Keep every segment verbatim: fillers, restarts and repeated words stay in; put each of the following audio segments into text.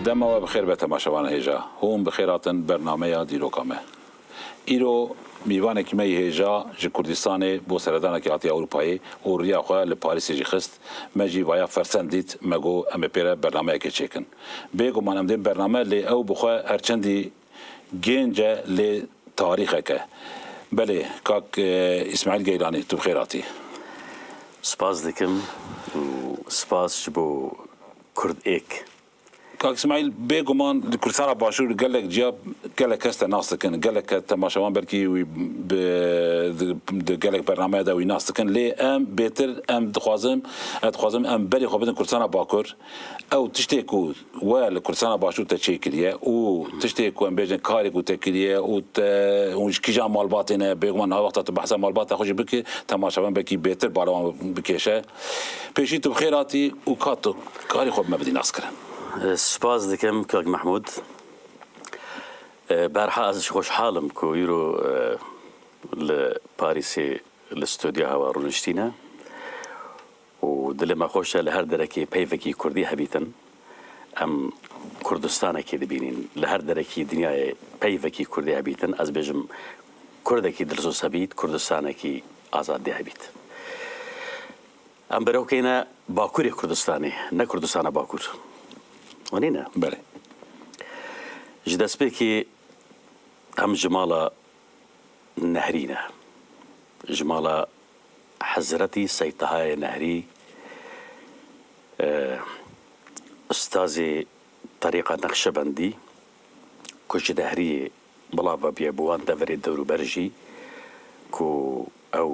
Dema we bi xêr be temaşevanên hêja. Hûn bi xêr hatin bernameya dîroka me. Îro mîvanekî me yî hêja ji Kurdistanê bo seredanekî hatiye Ewropayê û riya xwe li Parîsê jî xist. Me jî vaya fersend dît, me got em ê pê re bernameyekê çêkin. Bêguman em dên bername, lê ew bi xwe her çendî gênc e, lê tarîxek e. Belê, kak, e, Îsmaîl Geylanî, tu bi xêr hatî. Spas dikim û spas ji bo Kurd Êk. Kak Îsmaîl, bêguman li Kurdistana Başûr gelek ciya, gelek kes te nas dikin, gelek ke temaşevan belkî wî bi, di, di gelek bernameya de wî nas dikin, lê em bêtir, em dixwazim, ez dixwazim em berê xwe bidin Kurdistana Bakur. Ew tiştê ku we li Kurdistana Başûr te çêkiriye û tiştê ku em bêjin karê ku te kiriye û te, hûn ji kîjan malbatê ne, bêguman niha wexta tu behsa malbata xwe jî bikî, temaşevan belkî bêtir bala wan bikêşe. Pêşî tu bi xêr hatî û ka tu karê xwe bi me bidî naskirin. Spas dikim kak Mehmûd. Berha ez xweşhal im ku îro li Parîsê li stûdyoya hewa rûniştîne û dilê me xweş e li her derekê peyvekî Kurdî hebîtin. Em Kurdistanekê dibînin. Li her derekî dinyayê peyvekî Kurdî hebîtin. Ez bêjim Kurdekî dilsoz hebît, Kurdistanekî azadî hebît. Em berewkeyne Bakurê Kurdistanê, ne Kurdistana Bakur. Wanî ne? Belê. Ji destpêkê em ji mala Nehrî ne. Ji mala Hezretî Seyd Tahayê Nehrî, e, ustazê terîqa Neqşebendî, ku ji Nehriyê bila vebûye, bi wan deverê dewrûber jî, ku ew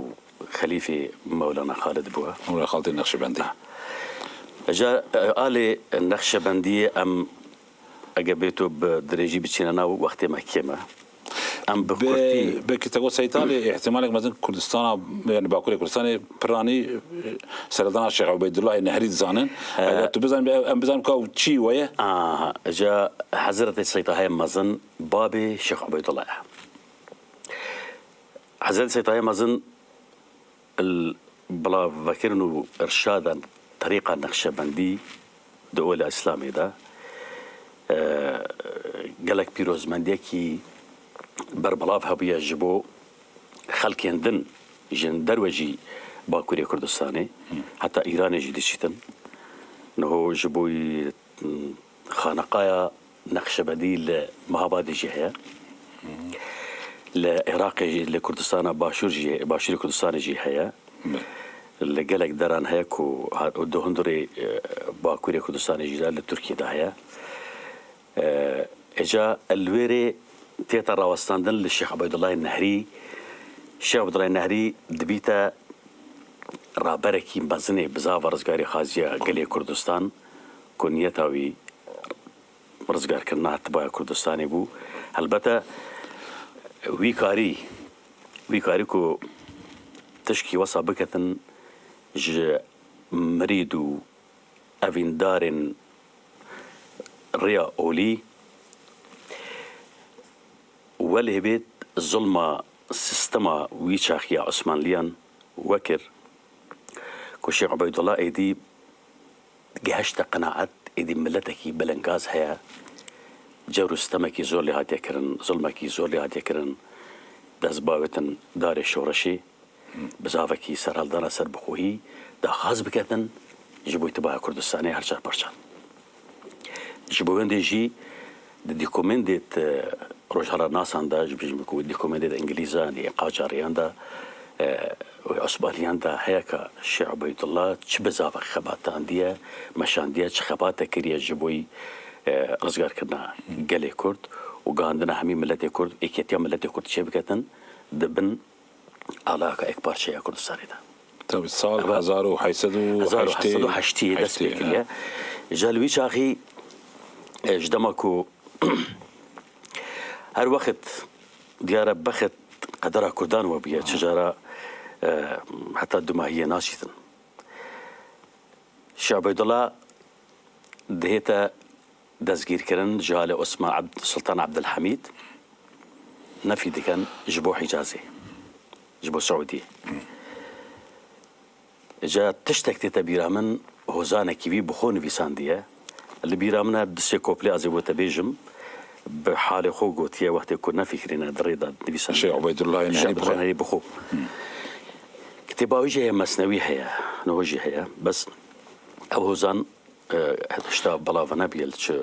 xelîfê Mewlana Xalid bûye. Mewlana Xalidê Neqşebendî. Ji alê Neqşebendiyê em, ege bê tu bi dirêjî biçîne nav, wextê me kêm e. Em bi kurtî. Belkî te got Seytalê, îhtimalek mezin Kurdistana, yani Bakurê Kurdistanê piranî, seredana Şêx Ubeydullahê Nehrî dizanin. Eger tu bizanî, em, em bizanîn ka çî we ye. Aha, ja Hezretê Seytahê Mezin babê Şêx Ubeydullah e. Hezretê Seytahê Mezin li bilavvekirin û irşada terîqa Neqşebendî di ola Îslamê de, e, gelek pîrozmendiyekî berbelav hebûye ji bo xelkên din, ji derve jî Bakurê Kurdistanê, heta Îranê jî diçîtin. Niho ji bo Xaneqaya Neqşebendî li Mehabadê jî heye. Li Iraqê jî, li Kurdistana Başûr jî, Başûrê Kurdistanê jî heye. Li gelek deran heye ku ha-, di hundirê, e, Bakurê Kurdistanê jî de, li Tirkiyê de heye. E, îca li wê rê tête rawestandin li Şêx Ubeydullayê Nehrî. Şêx Ubeydullayê Nehrî dibîte raberekî mezinê bizava rizgarî xaziya gelê Kurdistan, ku niyeta wî rizgarkirina tibaya Kurdistanê bû. Helbete wî karî, wî karî ku tişkî wesa biketin ji mirîd û evîndarên Rêya Olî, welê bêt zulma sîstema wî çaxî ya Osmanliyan wekir ku Şêx Ubeydullah êdî gehişte qenaet, êdî miletekî belengaz heye, cewr û sitemekî zor lê hatiye kirin, zulmekî zor lê hatiye kirin, dest bawêtin darê şoreşê, bizavekî serhildana serbixwehî, daxwaz biketin ji bo tibaya Kurdistanê her çar parçan. Ji bo wendê jî di dîkomendê di rojhilanasan de, ji bijim ku dîkomendê di Îngilîzan ê Qacarîyan de, e, û Osmaniyan de heye ka Şêx Ubeydullah çi bizavek xebatandiye, meşandiye, çi xebate kiriye ji bo, e, rizgarkirina gelê Kurd û gihandina hemî miletê Kurd, êketiya miletê Kurd çêbiketin di bin alaka êkparçeya Kurdistanê de. Tabii, sal Ama hezar û heyt sed û heştê, hezar û heyt sed û heştê dest pê kiriye. Ji li wî çaxî, e, ji dema ku her wext diyare bexet qedera Kurdan we bûye, çi cara, e, heta dumahiyê naşîtin. Şêx Ubeydullah dihête destgîrkirin ji alê Osman Ebd-, Sultan Ebdulhamîd, nefî dikin ji bo Hicazê, ji bo Siûdiyê. Îca tiştek tête bîra min, hozanekî wî bi xwe nivîsandiye, Li bîra min e, du sê koplê ez ê bo te bêjim. Bi halê xwe gotiye, wextê ku nefikrîne di rê de nivîsandine. Şêx Ubeydullah Nehrî bi xwe. Nehrî bi xwe. Kitêba wî jî heye, Mesnewî heye, niho jî heye. Bes ew hozan, e, tişta belav nebûye, li çi,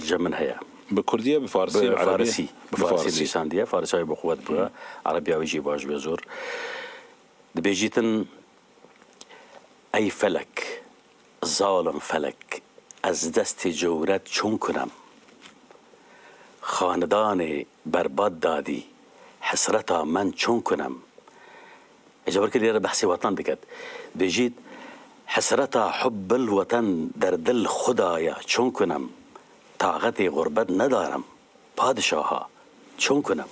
cem min heye. Bi kurdî ye, bi farsî, bi erebî? Farsî, bi farsî nivîsandiye, farsî wî bi quwet bûye, erebiya wî jî baş bûye zor. Dibêjîtin, Ey felek, zalim felek, ez destê cewret çon kunem? Xanidanê berbat dadî, hesreta men çon kunem? Êca belkî lêre behsê watan diket. Bêjît, hesreta hubbil weten der dil Xwedaya çon kunem? Taxetê xurbet nedarim, padişaha, çon kunem?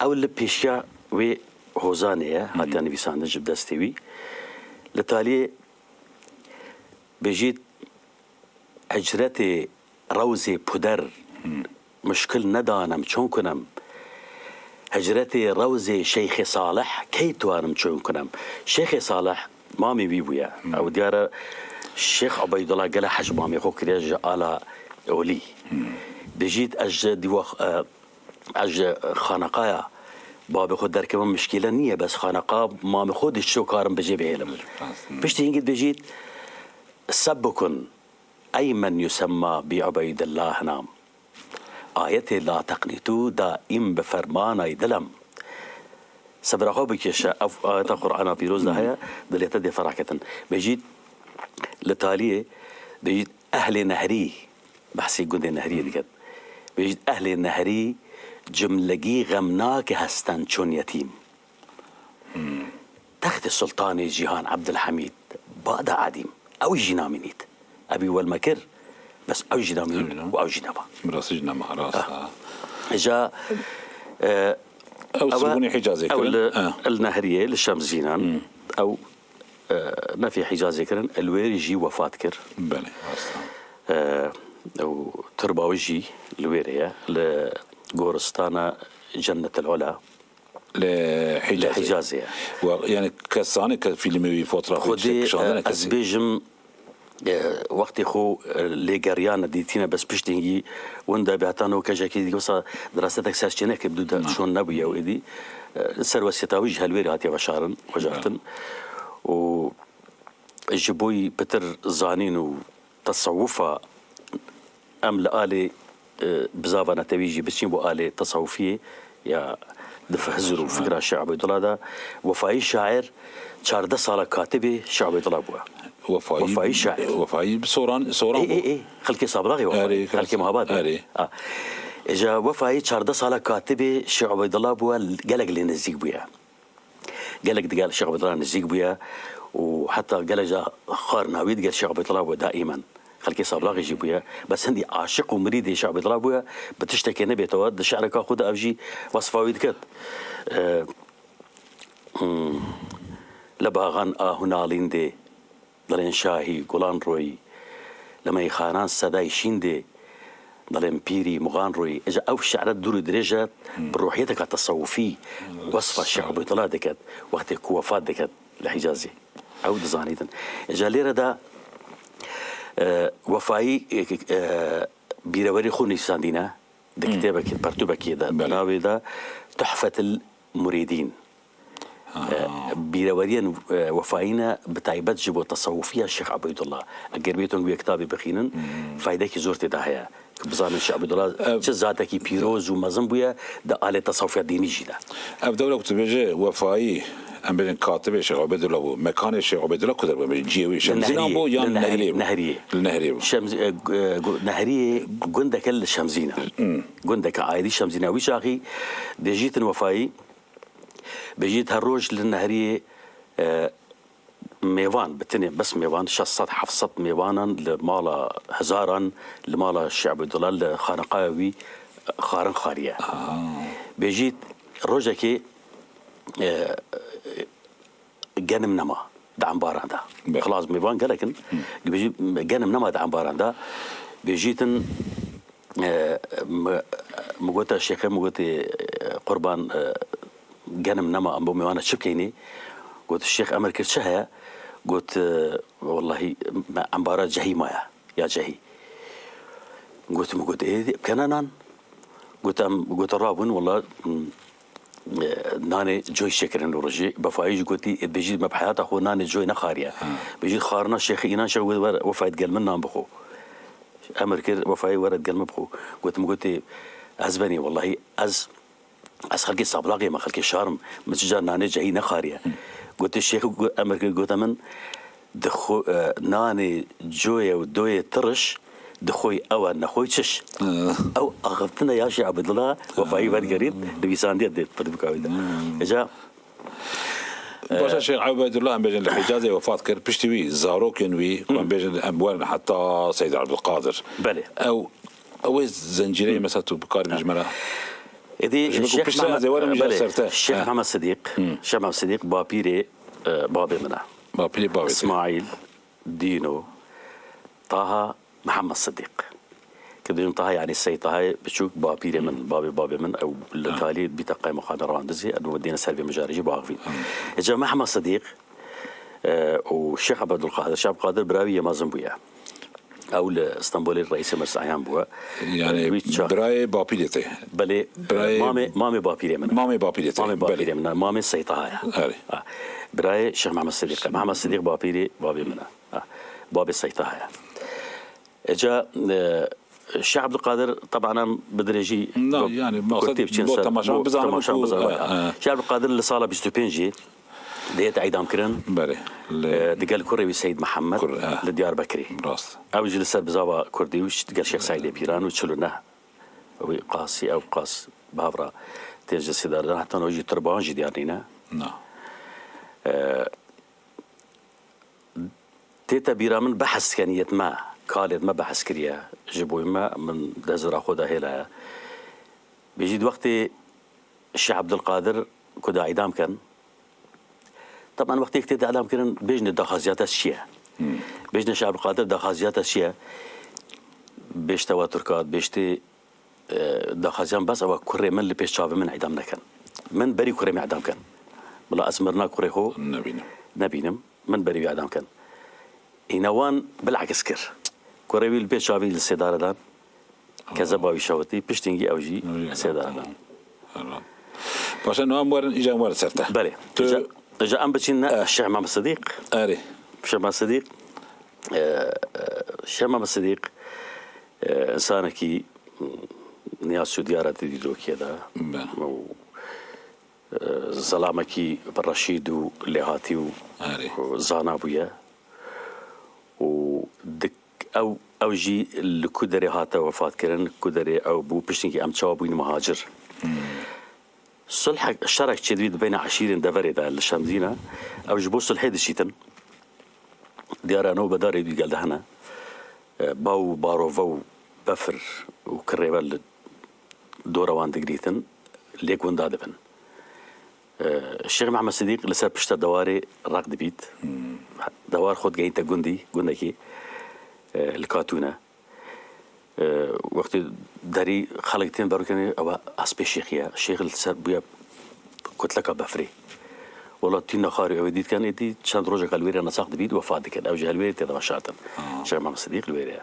Ew li pêşiya wê hozanê ye, hatiye nivîsandin ji destê wî. Li taliyê bêjît, hicretê rewzê puder, muşkil nedanem çon kunem? Hicretê rewzê Şeyxê Salih key tuanim çon kunem? Şeyxê Salih mamê wî bûye. Ew diyar e, Şêx Ubeydullah gele hej mamê xwe kiriye ji ala olî. Bêjît, ez ji dîwa, e, ez ji xaneqaya babê xwe derkevim, mişkîle niye, bes xaneqa mamê xwe dê çi karim bijê bihêlim. Piştî hingî dibêjît, Sebbikun, ey men yusemma bi Ubeydillah nam. Ayetê la teqnîtû daîm bi fermanay dilem. Sebra xwe bikêşe, ev ayeta Qur'ana pîroz de heye, dilê te dê feraketin. Bêjît, li taliyê, bêjît, ehlê Nehrî, behsê gundê Nehriyê diket. Bêjît, ehlê Nehrî cimlegî xemnake hesten çon yetîm. Textê Sultanê Cîhan Ebdilhemîd bada edîm. Ew jî namînît. Ebî wel me kir, bes ew jî namînît û ew jî nema. Bi rastî jî nema, rast e. Ja, e, ew sirgûnê Hicazê kirin. Ew li, li Nehriyê, li Şemzînan. Ew, e, nefê Hicazê kirin, li wêrî jî wefat kir. Belê, rast e. E, ew turba wî jî li wêrê ye, li goristana Cennetil Ula. Li Hicazê. Li Hicazê ye. Wa, yani kes zane ke fîlmê wî, fotoğrafê Xwedê, kişandine, e, ez kesî bêjim, e, wextê xwe, e, lêgeriyane dîtîne, bes piştî hingî winda bê heta no kejekî dî wisa dirasetek serçêneke bi dû de çon nebûye û êdî, e, ser wesiyeta wî ji helwêrê hatiye veşarin, vejartin. Û ji bo yî pitir zanîn û tesewufa em li alê, e, bizava netewî jî biçîn bo alê tesewufiyê ya di hizir û fikra Şêx Ubeydullah de, Wefayî şair çardeh sala katibê Şêx Ubeydullah bûye. Wefayî, Wefayî şair. Wefayî bi Soran, Soran bû. Ê, ê, ê, xelkê Sablaxê Wefayî, erê, xelkê Mahabadê. Erê. A. Îca Wefayî çardeh sala katibê Şêx Ubeydullah bûye, gelek lê nêzîk bûye. Gelek digel Şêx Bedran nêzîk bûye û heta gelek ca xwarina wî digel Şêx Bedran bûye daîmen. Xelkê Sablaxê jî bûye. Bes hindî aşiq û mirîdê Şêx Bedran bûye, bi tiştekê nebêtewe, di şi'reka xwe de ev jî wesfa wî diket. E, hmm, li baxan a hunalîndê, Dilên şahî gulan royî, li meyxanan sedayê şîn dê, dilên pîrî muxan royî. Îca ew şi're dûr û dirêj e, bi ruhiyeteka tesewufî wesfa Şêx Ubeydullah diket, wextê ku wefat diket li Hicazê. Ew dizanîtin. Îca lêre de, e, Wefayî, e, e, bîrewerî xwe nivîsandîne, di kitêbekê, pertûbekê de, belê, navê de Tuhfetil Murîdîn. E, bîreweriyên, e, Wefayî ne, bi taybet ji bo tesewufiya Şêx Ubeydullah. Eger bêton wê kitabê bixînin, faydekî zor tê de heye. Ki bizanin Şêx Ubeydullah çi zatekî pîroz û mezin bûye, di alê tesewufiya dînî jî de. Ev dewra ku tu bêje Wefayî, em bêjin katibê Şêx Ubeydullah bû. Mekanê Şêx Ubeydullah ku der bû? Ciyê wî Şemzînan bû yan Nehriyê bû? Li Nehriyê bû. Li Nehriyê bû. Şemz-, e, gu-, e, gu-, Nehriyê gundeke li Şemzînan. Gundeke aîdî Şemzînan. Wî çaxî bêjîtin Wefayî, Bêjît her roj li Nehriyê, e, mêvan, bi tinê bes mêvan, şeş sed heft sed mêvanan li mala hezaran, li mala Şêx Ebdullah, li xaneqaya wî, e, xarin xariye. Bêjît rojekê, e, genim nema di embaran de. Be. Xilas mêvan gelek in. Hı. Dibêjî genim nema di embaran de. Bêjîtin, e, mi, mi gote şêxê, mi gotê, e, Qurban, e, genim nema, em bo mêvana çi bikeynê? Got, Şêx emir kir çi heye? Got, e, wellahî me embara cehî maye, ya cehî. Gotim, got, ê, bikene nan. Got, em, got, rabûn, wela, m, e, nanê coy çêkirin li rojê. Wefayî jî gotî, ê, dibêjî me bi heyata xwe nanê coy nexwariye. Bêjî xwarina şêxê înan şev wer, Wefayî digel min nan bixwe. Emir kir, Wefayî were digel min bixwe. Gotim, gotê, ez benî, wellahî, ez Ez xelkê Sablaqê me, xelkê şar im. Min çi car nanê cehî nexwariye. Gote şêx got, emir kir, gote min, dixwe, e, nanê coyê û doyê tiriş, dixwey ew e, nexwey çiş. Ew axivtine ya Şêx Ebdullah Wefayî wergerît, nivîsandiye dê Firdûka wî de. Îca, Baş e, Şêx Ebeydullah, em bêjin, li Hicazê wefat kir, piştî wî zarokên wî, ku em bêjin, em werin heta Seyd Ebdulkadir. Belê. Ew, ew ê zencîreyê mesela tu bikaribî ji me re. Êdî Ji bo ku Şêx piştre Mehmed, ez ê werim ji belê, ser te. Şêx He. Mehmed Sidîq, Şêx Mehmed Sidîq bapîrê, e, babê min e. Bapîrê bavê te. Îsmaîl, Dîno, Taha, Mihemed Sidîq. Ke dibêjin Taha, yanî Sey Tahayê biçûk, bapîrê min, babê babê min, ew li Ha. Talî bîte qaymoxane rewandizî, ew dêne ser vê mijarê jî biaxivîn. Îca Mihemed Sidîq, e, û Şêx Ebdulkadir, Şêx Ebdulkadir bira wî yê mezin bûye. Ew li Stenbolê reîsê Meclis Eyan bûye. Yani Wî çax birayê bapîrê te. Belê, Birayê mamê, mamê bapîrê min e. Mamê bapîrê te. Mamê bapîrê Belê. min e. Mamê Sey Taha ye. Erê. Ha. Birayê Şêx Mehmed Sidîq e. Mehmed Sidîq bapîrê babê min e. Ha. Babê Sey Taha ye. Îca, e, Şêx Ebdulkadir, teban em bi dirêjî Na, bi, yani, bi maksat kurtî biçin bo ser, temaşa bo bizanin temaşa ku, bizanin, e, ha. e. Şêx Ebdulkadir li sala bîst û pêncî dihête îdamkirin, Belê. Li e, digel kurê wî Seyîd Mihemed Kur, e. li Diyarbekirê. Rast. Ew jî li ser bizava kurdî û digel Şêx Seîdê Pîran û çil û neh wî qasî, ew qas bi hev re tên ji sêdar dan, heta niha jî tirban jî diyar nîne. Na. E, Tête bîra min behs dikin yêt me, kalêt me behs kiriye. Ji bo me, min dest vira xwe de hêla ye. Bêjî di wextê Şêx Ebdulkadir ku da îdam ken, teban wextê tête îdam kirin, bêjne daxwaziya te çi ye? Bêjne Şêx Ebdulkadir daxwaziya te çi ye? Bêjte we Tirka, bêjtê e, daxwaziyan bes ew e kurê min li pêş çavê min îdam nekin. Min berî kurê min îdam kin. Bila ez mirina kurê xwe Nebînim. nebînim. Min berî wî îdam kin. Îna wan bilakis kir. Kurê wî li pêş çavê li sêdare dan. Kezeba wî şewitî, piştîngî ew jî Ew jî sêdare dan. Tamam. Tamam. Paşa niha em werin, îca em werin ser te. Belê. Tu Îca, îca em biçîn ne Eh. Şêx Mehmed Sidîq. Erê. Şêx Mehmed Sidîq, e, e, Şêx Mehmed Sidîq, e, insanekî, mm, niya Sûdiyara di dîrokê de. Be. Û, e, zelamekî reşîd û lêhatî û Erê. zana bûye. Û dik-, ew, ew jî li ku derê hate wefatkirin, ku derê ew bû, piştî em çawa bûyîn muhacir. Sulhek, şerek çêdibî di beyna eşîrên deverê de li Şemdîne. Ew ji bo sulhê dişîtin. Diyar e, newbedarê wî gel de hene. E, baw û barove û befir û kirêve li dora wan digirîtin, lêk winda dibin. E, Şêx Mehmed Sidîq li ser pişta dewarê req dibît. Dewar xwe digehînte gundî, gundekî, e, li Katûne. E, wextê derî xelk tên berûkenê, ew e hespê şêxî ye. Şêx li ser bûye kutleka befrê. Wela tî nexarî ew ê dît ken êdî çend rojeka li wêrê nesax dibît, wefat dikin. Ew jî hel wêrê tê de veşartin. Şêx Mehmed Sidîq li wêrê ye.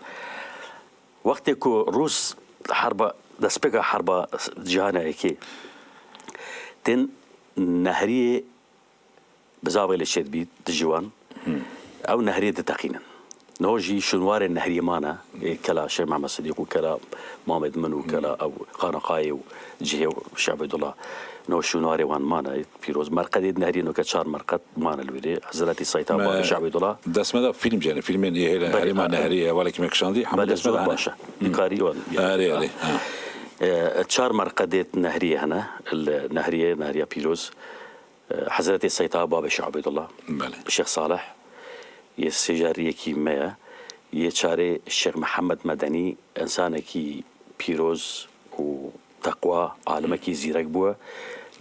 Wextê ku Rûs herba, destpêka herba Cîhana Yekê tên nehriyê bizavê lê çêdibî dijî wan. Ew nehriyê diteqînin. Niho jî şûnwarên nehriyê mane, ê kela Şêx Mehmed Sidîq û kela mamêd min û kela ew xaneqayê û cihê Şêx Ebdullah. Niho şûnwarê wan mane, ê pîroz. Merqedê nehriyê noke çar merqed mane li wêrê. Hezretî Seyta Me Babê Şêx Ebdullah. Dest me da fîlm jene, fîlmên ê hêle Belê, herêma e, nehriyê, hevalekî me kişandî, hemû belê, dest me zor da hene. Baş e. Dikar î wan, Erê, erê, ha. E, çar merqedê nehriyê hene, li nehriyê, nehriya pîroz. Hezretê Seyda Babê Şêx Ebdullah, Belê. Şêx Salih, yê sêjariyekî me ye, yê çarê Şêx Mihemed Medenî, însanekî pîroz û teqwa, alimekî zîrek bûye,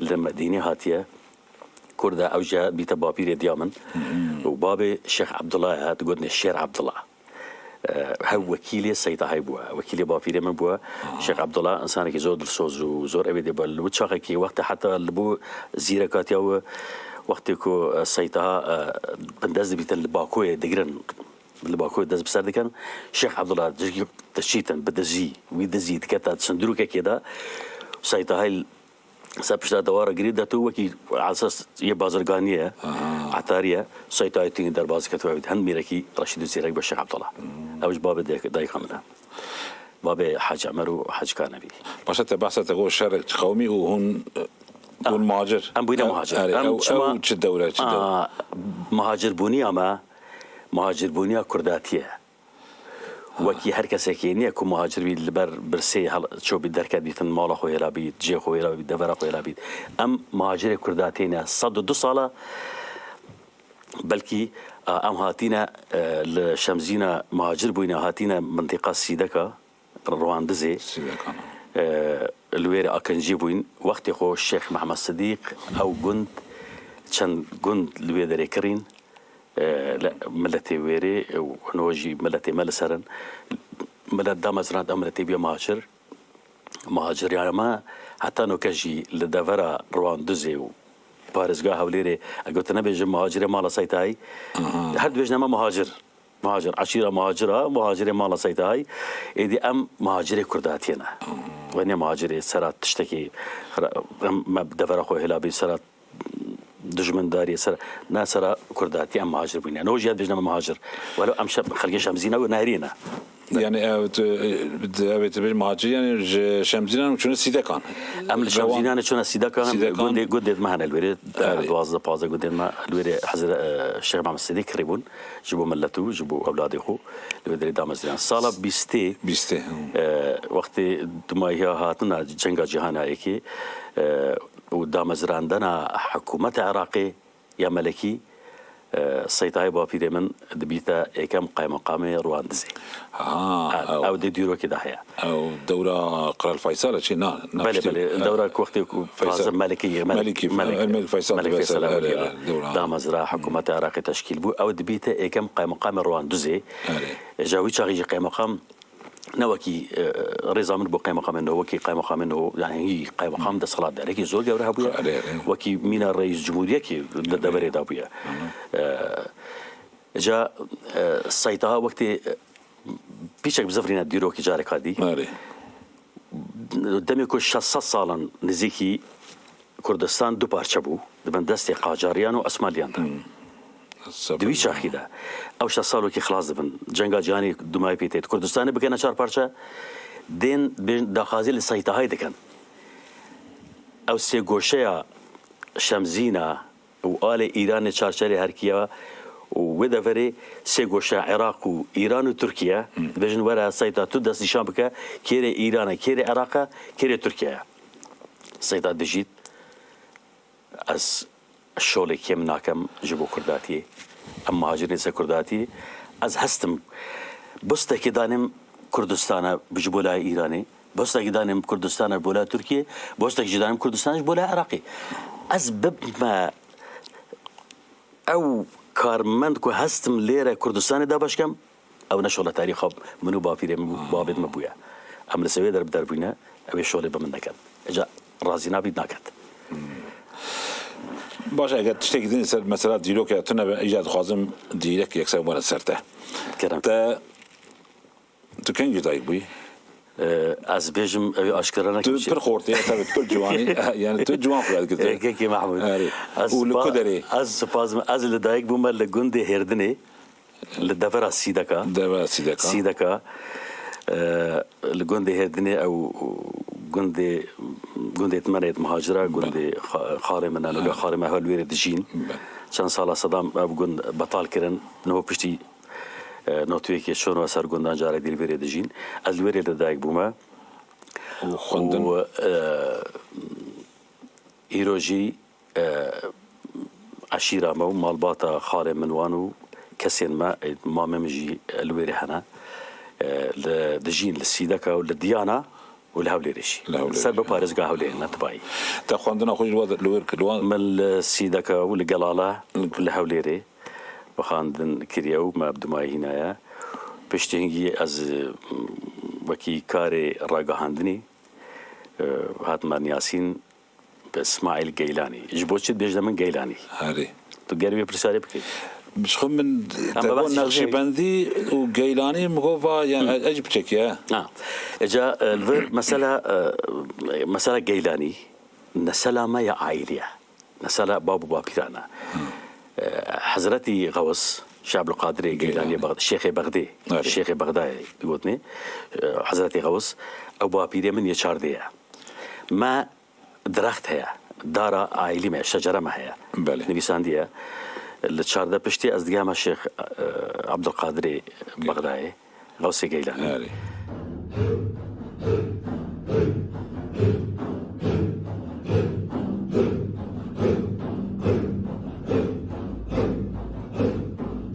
li Medînê hatiye, Kurd e, ew jî bîte bapîrê diya min. Û babê Şêx Ebdullah ye, digotinê Şêr Ebdullah. E, hev wekîlê Seytahayê bûye, wekîlê bapîrê min bûye. Şêx Ebdullah însanekî zor dilsoz û zor ew ê dê bûye. Li wî çaxekî wextê heta li bo zîrekatiya wî, wextê ku, e, Seytaha, e, bindest dibîtin li Bakoyê digirin, Li Bakurê dest bi ser dikin. Şêx Ebdullah dijî diçîtin bi dizî, wî dizî dikete sindirûkekê de. Seytahî ser pişta dewara girê de tu wekî esas yê bazirganî ye, etarî ye. Seytahî tînî derbas dike tu ew hin mîrekî Reşîd û Zêrek be Şêx Ebdullah. Ew ji babê dayika min e. Babê Hacî Emer û Hacî Kanebî. Başa te behsa te got şerek qewmî û hûn, hûn muhacir. Em bûyne muhacir. Erê, Em ew, çima ew çi dewre, çi dewre? Aa, muhacirbûniya me, muhacirbûniya kurdatî ye. Wekî her kesekê niye ku muhacir bî li ber birsê hel-, ço bî derket bîtin, mala xwe hêla bît, cihê xwe hêla bît, devera xwe hêla bît. Em muhacirê kurdatî ne. Sed û du sala belkî, a, em hatîne, e, li Şemzîna muhacir bûyne, hatîne mintiqa Sîdeka, Rwandizê. Sîdekan. E, li wêrê akincî bûyn. Wextê xwe Şêx Mehmed Sidîq ew gund, çend gund li wê derê kirîn. E, li miletê wêrê, e, û hino jî miletê me li ser in. Milet damezrand, ew miletê bûye muhacir. Muhaciriya me heta noke jî li devera Rwandizê û parêzgeha Hewlêrê, eger tu nebêjin muhacirê mala Seytayî, her dibêjin me muhacir. Muhacir, eşîra muhacira, muhacirê mala Seytayî, êdî em muhacirê kurdatiyê ne. We ne muhacirê sera tiştekî, em, me devera xwe hêla bî sera dijmindariyê, ser, ne sera kurdatî em muhacir bûyne. No jî ya dibêjin me muhacir. Welo em şem-, xelkê Şemzîna û Nehrî ne. Yani ev tu, ev tu bir muhacir yani ji Şemzînan çûne Sîdekan. Em li Şemzînan çûne Sîdekan, Sîdekan. Gundê, gundê me hene li wêrê, Erê. Duwazdeh pazdeh gundên me li wêrê Hezre, e, Şêx Mehmed Sêdî kirî bûn. Ji bo millet û ji bo ewladê xwe li wê derê damezrînan. Sala bîstê, Bîstê, hı. E, wextê dumahiya hatina cenga cîhana yekê, e, û damezrandena hikûmeta Iraqê, ya Melekî, e, Seytayê bapîrê min dibîte êkem qaymeqamê Rwandizê. Ha, Ha, ew. Ew dê dîrokê de heye. Ew dewra Qral Faysal e çi? Na, na Belê, piştî, belê. e, Dewra ku wextê ku Faysal. Fazil Melikî, Melik-, Melikî, Melik-, Melik Faysal Melik dibe Faysal ser, ew erê, dîra. erê, dewra. Damezra hikûmeta Iraqê teşkîl bû. Ew dibîte êkem qaymeqamê Rwandizê. Erê. Ji wî çaxî jî qaymeqam Ne wekî, e, rêza min bo qeymeqamên no, wekî qeymeqamên no, yani hî qeymeqam desthilatdarekî zor gewre hebûye. Erê, erê. Wekî mîna reîs cumhuriyekî di deverê de bûye. E, ca, e, Seytaha wextê, e, pîçek bi zivirîne dîrokî careka dî. Erê. Demê ku şeş sed salan nizîkî Kurdistan du parçe bû, di bin destê Qacariyan û Osmaniyan de. Di wî çaxî de ew şeş sal wekî xilas dibin. Cenga Cîhanî dumayê pê têt. Kurdistanê bikene çar parçe, dên bên daxwazî li Seytahayê dikin. Ew sê goşeya Şemzîna û alê Îranê çarçerê herkiya û wê deverê sê goşeya Iraq û Îran û Tirkiye dibêjin were Seyta tu destnîşan bike kêrê Îran e, kêrê Iraq e, kêrê Tirkiye ye. Seyda dijît, ez şolê kêm nakem ji bo Kurdatiyê. Em muhacirên ser Kurdatiyê. Ez hestim bustekê danim Kurdistana ji bo layê Îranê. Bustekê danim Kurdistana ji bo layê Tirkiyê. Bustekê jî danim Kurdistana ji bo layê Iraqê. Ez bibme ew karmend ku hestim lêre Kurdistanê dabeş kem, ew ne şoletarî xwe min û bapîrê min bû, babê min bûye. Em li ser wê der bi der bûyne, ew ê şolê bi min neket. Îca razî nabît naket. Baş e, eger tiştekî din ser mesela dîrokê tune be, îca dixwazim dîrek yekser were ser te. Kerem. Te, tu kengî dayik bûyî? Ee, ez bêjim, ew ê aşkera nekim. Tu pir xortê, tabii, tu pir ciwanî, yani tu ciwan xuya dikir. Ee, Kekê Mahmûd. Erê. Ez Û li spa-, ku derê? Ez spas, ez li dayik bûme li gundê Hêrdinê. Li devera Sîdeka. Devera Sîdeka. Sîdeka, e, li gundê Hêrdinê ew gundê, gundê me ne yê muhacira, gundê xa-, xalê min e, niha xalê me hev li wêrê dijîn. Be. Çend sala sedam ev gund betal kirin. Niho piştî, e, notûyekê çûn ser gundan carek dî li wêrê dijîn. Ez li wêrê li dayik bûme. Û xwendin. Û, e, îro jî e, eşîra me û malbata xalê min wan û kesên me, ê, mamê min jî li wêrê hene. E, li, dijîn li Sîdeka û li Diyana û li Hewlêrê jî. Li Hewlêrê. Ser bi parêzgeha Hewlêrê ne tibayî. Te xwendina xwe jî li we de, li wêr kir, li wan? Min li Sîdeka û li Gelala, li Hewlêrê bi xwendin kiriye û me bi dumayî hînaye. Piştî hingî ez, e, wekî karê ragihandinî, e, hatime niyasîn, Bi Îsmaîl Geylanî. Ji bo çi dibêjine min Geylanî? Herê. Tu ger wê pirsyarê bikî. Ji xwe min Em te got behsî Nexşîbendî û Geylanî, min got va, yani, ez jî piçekî, he. Ha. Eca, e, li vir mesela, e, mesela Geylanî, nesela me ya aîlî ye. Nesela bab û bapîran e. E, Hezretî Xews, Şêx Ebdulqadirê Geylanî, Geylanî. Bexd-, Şêxê Bexdê, Evet. Şêxê Bexdayê digotinê. E, Hezretî Xews, ew bapîrê min yê çardê ye. Me Dirext heye, dara aîlî me, şecere me heye. Belê. Nivîsandiye. Li çardeh piştî ez digiheme Şêx, e, Ebdulqadirê Bexdayê, Xewsê Geylanî. Erê.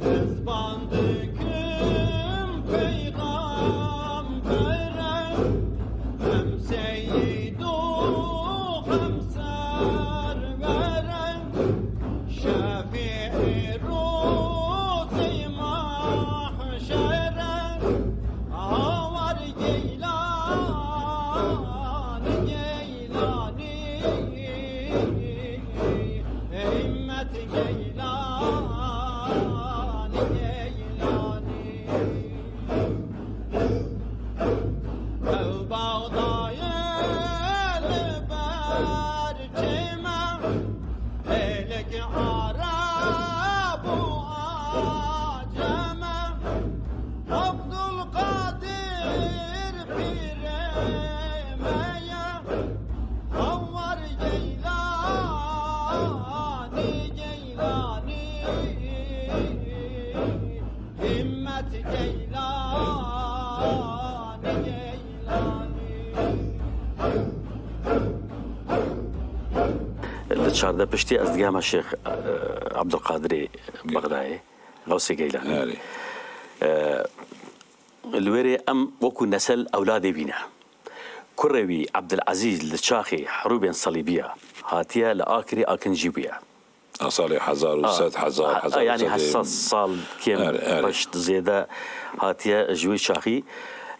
Rizvan dikim peyxambere, hem seyîd û hem serwere, şefîî rûzê mahşere, awar Geylanî, Geylanî. Himmet Geylanî, Geylanî. Ew Bexdayê li ber çême, hêlek Arab û Aceme. Abdulkadir pîrê me ye, Hawar Geylanî, Geylanî, Himmet Geylanî, Geylanî. Li çardeh piştî ez digiheme Şêx, e, Ebdulqadirê Bexdayê. Xewsê Geylanî. Erê. E, li wêrê em wekû nesel ewladê wî ne. Kurê wî Ebdilezîz li çaxê herûbên Selîbiya hatiye li Akirê akincî bûye. A salê hezar û sed, A, hezar, a, hezar û sed. Yani hesas sal kêm Erê, erê. Reşt zêde hatiye ji wê çaxî,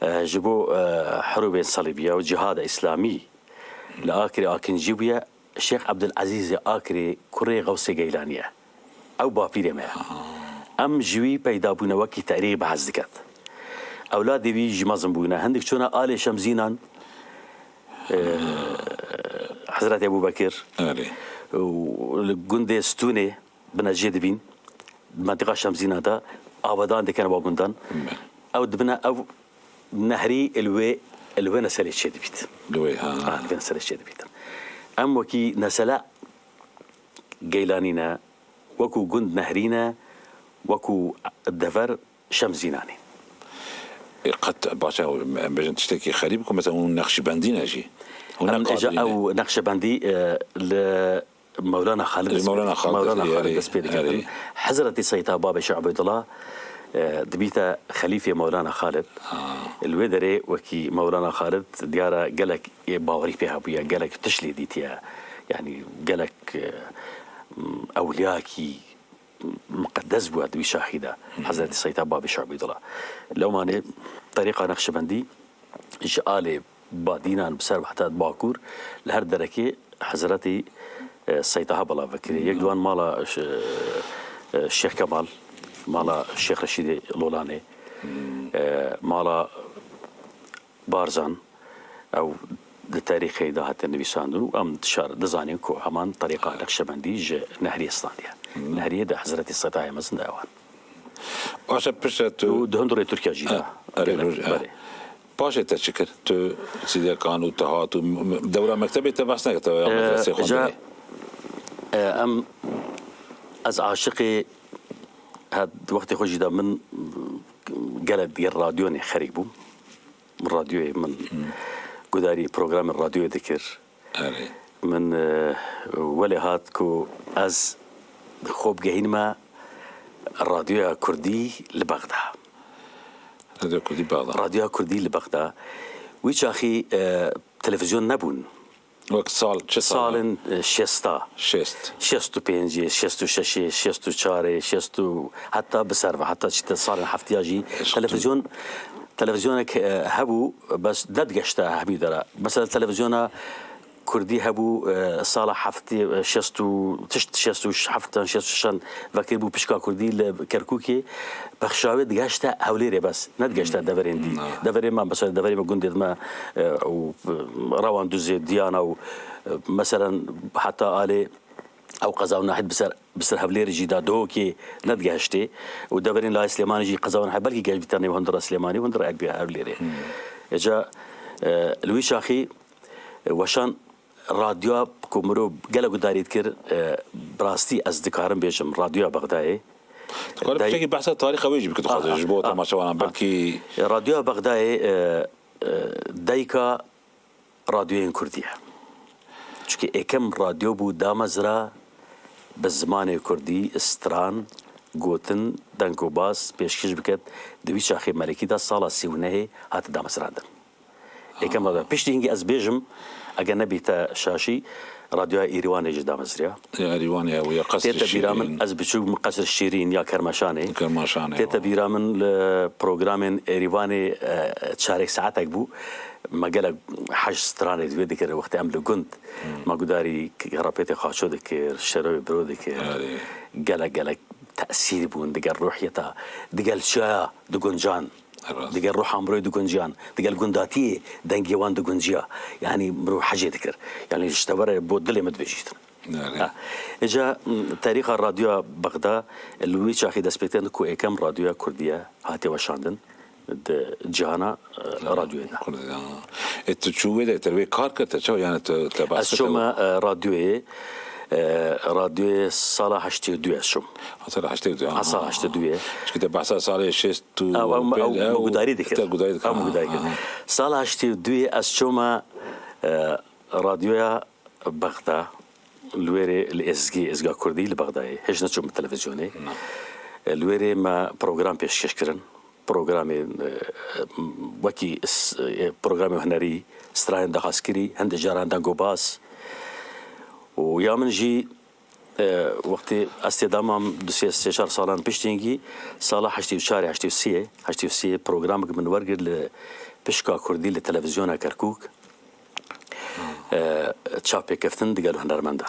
e, ji bo, e, herûbên Selîbiya û cihada Îslamî li Akirê akincî bûye. Şêx Ebdulezîzê Akirê kurê Xewsê Geylanî ye. Ew bapîrê me ye. Em ji wî peyda bûne wekî terîx behs diket. Ewladê wî ji mezin bûne. Hindik çûne alê Şemzînan, e, Hezretî Ebûbekir Erê. Û li gundê Stûnê binecê dibîn. Mentiqa Şemzînan de avadan dikene wa gundan. Ew dibine ev nehrî li wê, li wê neselê çêdibît. Li wê, ha. Ha, li wê neselê çêdibît. Em wekî nesele Geylanî ne, wekû gund Nehrî ne, wekû dever Şemzînanê. E, qet baş e, em bêjin tiştekî xerîb ku mesela hûn Nexşîbendî ne jî. Hûn ne Em, Qadirî ne. Ew Nexşebendî, e, li Mewlana Xalid Li dest pê Mewlana dikir. Xalid Mewlana dest pê, Xalid erê, dest pê dikir. Erê. Hezretî Seyd Babê Şeh Ubeydullah, e, dibîte xelîfê Mewlana Xalid. Ha. Li wê derê wekî Mewlana Xalid diyara gelek ê bawerî pê hebûye, gelek tişt lê dîtiye. Yani gelek, e, ewliyakî miqedes bûye di wî şaxî de. Hezretî Seyd Babê Şeh Ubeydullah. Lewmanê terîqa Nexşebendî ji alê Badînan bi ser ve heta Bakur li her derekê Hezretî, e, Seytaha belav vekirî. Yek di wan mala, e, Şêx Kemal, mala Şêx Reşîdê Lolanê, e, mala Barzan, ew di terîxê de hate nivîsandin û em dişar-, dizanîn ku heman terîqa Nexşebendî ji Nehriyê standiye. Nehriyê de Hezretî Seytahê mezin de ewan. Baş e, piştre tu Û di hundirê Tirkiye jî de. Ha, erê, Gelek, erê. Belê. Paşê te çi kir? Tu sîdekan û te hat û m-, m-, dewra mektebê te behs nekir, te ya Ee, medresê ja, xwendinê? Ee, em, ez aşiqê, ha, wextê xwe jî de min, gelek digel radyonê xerîk bûm. Radyoyê min gudarî programê radyoyê dikir. Erê. Min, e, welê hat ku ez xwe bigehînime Radyoya Kurdî li Bexda. Radyoya Kurdî Bexda. Radyoya Kurdî li Bexda. Wî çaxî, e, televîzyon nebûn. Wek sal, çi sal? Salên, e, şêsta. Şêst. Şêst û pêncê, şêst û şeşê, şêst û çarê, şêst û heta bi ser ve, heta çi te salên heftiya jî Şêst û televîzyon, televîzyonek, e, hebû, bes nedigeşte hemî dera. Mesela televîzyona Kurdî hebû, e, sala heftê, e, şêst û, tişt şêst û heft an şêst û şeş an vekiribû pişka Kurdî li Kerkûkê, pexşa wê digehişte Hewlêrê bes. Nedigeşte deverên dî. Na. Deverê me, mesela deverê me gundê me, e, û, e, Rewan Duzê, Diyana û, e, meselen heta alê ew qeza û nahî bi ser, bi ser Hewlêrê jî da Duhokê nedigehiştê û deverên Layê Silêmanê jî qeza û nahî belkî geş bî tenê hundir a Silêmanê, hundir a Hewlêrê. Hmm. Êca, e, li wî çaxî, e, weşan radyoya ku mirov gelek gudarî dikir, e, bi rastî ez dikarim bêjim, radyoya Bexdayê. Dikare Day- piçekî behsa tarîxa wê jî bike dixwaze Ah, ji bo ah, temaşevanan. ah. Belkî Radyoya Bexdayê, e, e, dayika radyoyên Kurdî ye. Çunke êkem radyo bû damezra bi zimanê Kurdî, stran, gotin, dengobaz pêşkêş biket. Di wî çaxê melekî de sala sî û nehê hate damezrandin. Êkem radyo. Piştî hingî ez bêjim, eger nebîte şaşî, radyoya Êrîwanê jî damezriya. Ya Êrîwanê ew ya Qesrê Tête bîra min, Şîrîn. Ez biçûk min Qesr Şîrîn ya Kermeşanê. Kermeşanê, Tête ya. bîra min li programên Êrîvanê, e, çarek saetek bû. Me gelek hej stranê di wê dikir, wextê em li gund. Hmm. Me gudarî Rapêtê Xaço dikir, Şeroyê Biro dikir. Erê. Gelek, gelek tesîr bûn, digel ruhiyeta, digel çaya diguncan. Rast. Digel ruha mirov digunciyan, digel gundatiyê dengê wan digunciya. Yanî mirov hecê dikir. Yanî ji te were bo dilê min dibêjîtin. Erê. Ha. Îca, m, tarîxa radyoya Bexda li wî çaxî dest pê tên ku êkem radyoya Kurdî ye, hatiye weşandin di cihana, e, radyoyê de. Kurdî, ha. E, tu çû wê de, te wê kar kir, te çawa, yani, te, te behs Ez kir, te çûme, e, radyoyê, e, radyoyê sala heştê û du ez çûm. Ha, sala heştê û du, Ha, ha, sala ha, heştê û du ha. ye. Çikî te behsa salê şêst û Ew, ew, ew, ew gudarî dikir. Te gudarî dikir, Ew ha, gudarî dikir. ha, ha. Sala heştê û du ye ez çûme, e, radyoya Bexda, li wêrê li Êzgî, Êzga Kurdî li Bexdayê. Hêj neçûm bi televîzyonê. Na. E, li wêrê me program pêşkêş kirin. Programê, e, wekî s-, e, programê hunerî, stranên daxwazkirî, hindê caran dengobaz. Û ya min jî, e, wextê ez têda mam du sê, sê çar salan piştî hingî, sala heştê û çarê, heştê û sê, heştê û sê programek min wergirt li pişka Kurdî li televîzyona Kerkûk, e, çap pêkeftin digel hunermendan.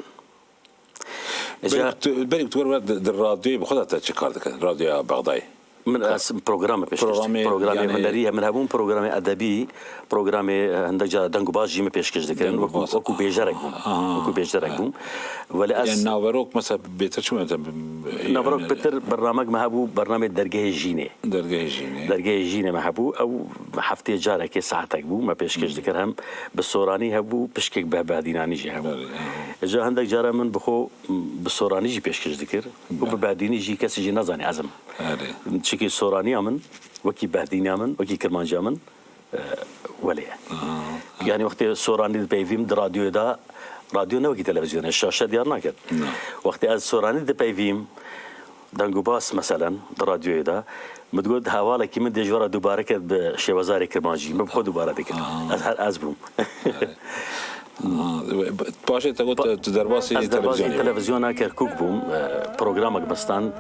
Îca Berî tu, berî tu wer wer di, di radyoyê bi xwe de te çi kar dikin? Radyoya Bexdayê? Min ez programê pêşkêş Programê, dikim. Programê yani hunerî min hebûn, programê edebî, programê, e, hindek cara dengobaz jî min pêşkêş dikirin. Wekû, Dengobaz. wekû bêjerek bûm. Aha. Wekû bêjerek bûm. Wele ez Yani naverok mesela bêtir çi me te, Naverok yani pêtir bernamek me hebû, bernamê Dergehê Jînê. Dergehê Jînê. Dergehê Jînê me hebû. Ew heftê carekê saetek bû, me pêşkêş Hmm. dikir. Hem bi soranî hebû, pişkek bi behdînanî jî hebû. Belê, aha. Îca hindek cara min bi xwe bi soranî jî pêşkêş dikir. Û bi Belê. behdînî jî kesî jî nezanî ez im. Belê. Çikî soraniya min, wekî behdîniya min, wekî kirmanciya min, e, welê ye. Aha. Yani wextê soranî dipeyvîm di radyoyê de, radyo ne wekî televîzyonê, şaşe diyar naket. Na. Wextê ez soranî dipeyvîm, dengobas meselen di radyoyê de, min digot, hevalekî min dê ji we re dubare ket bi şêwezarê kirmancî. Min bi xwe dubare dikir. Aha. Ez her ez bûm. Aha. Paşê te got, tu derbasî Ez derbasî televîzyonê bû. televîzyona Kerkûk bûm. E, programek me stand,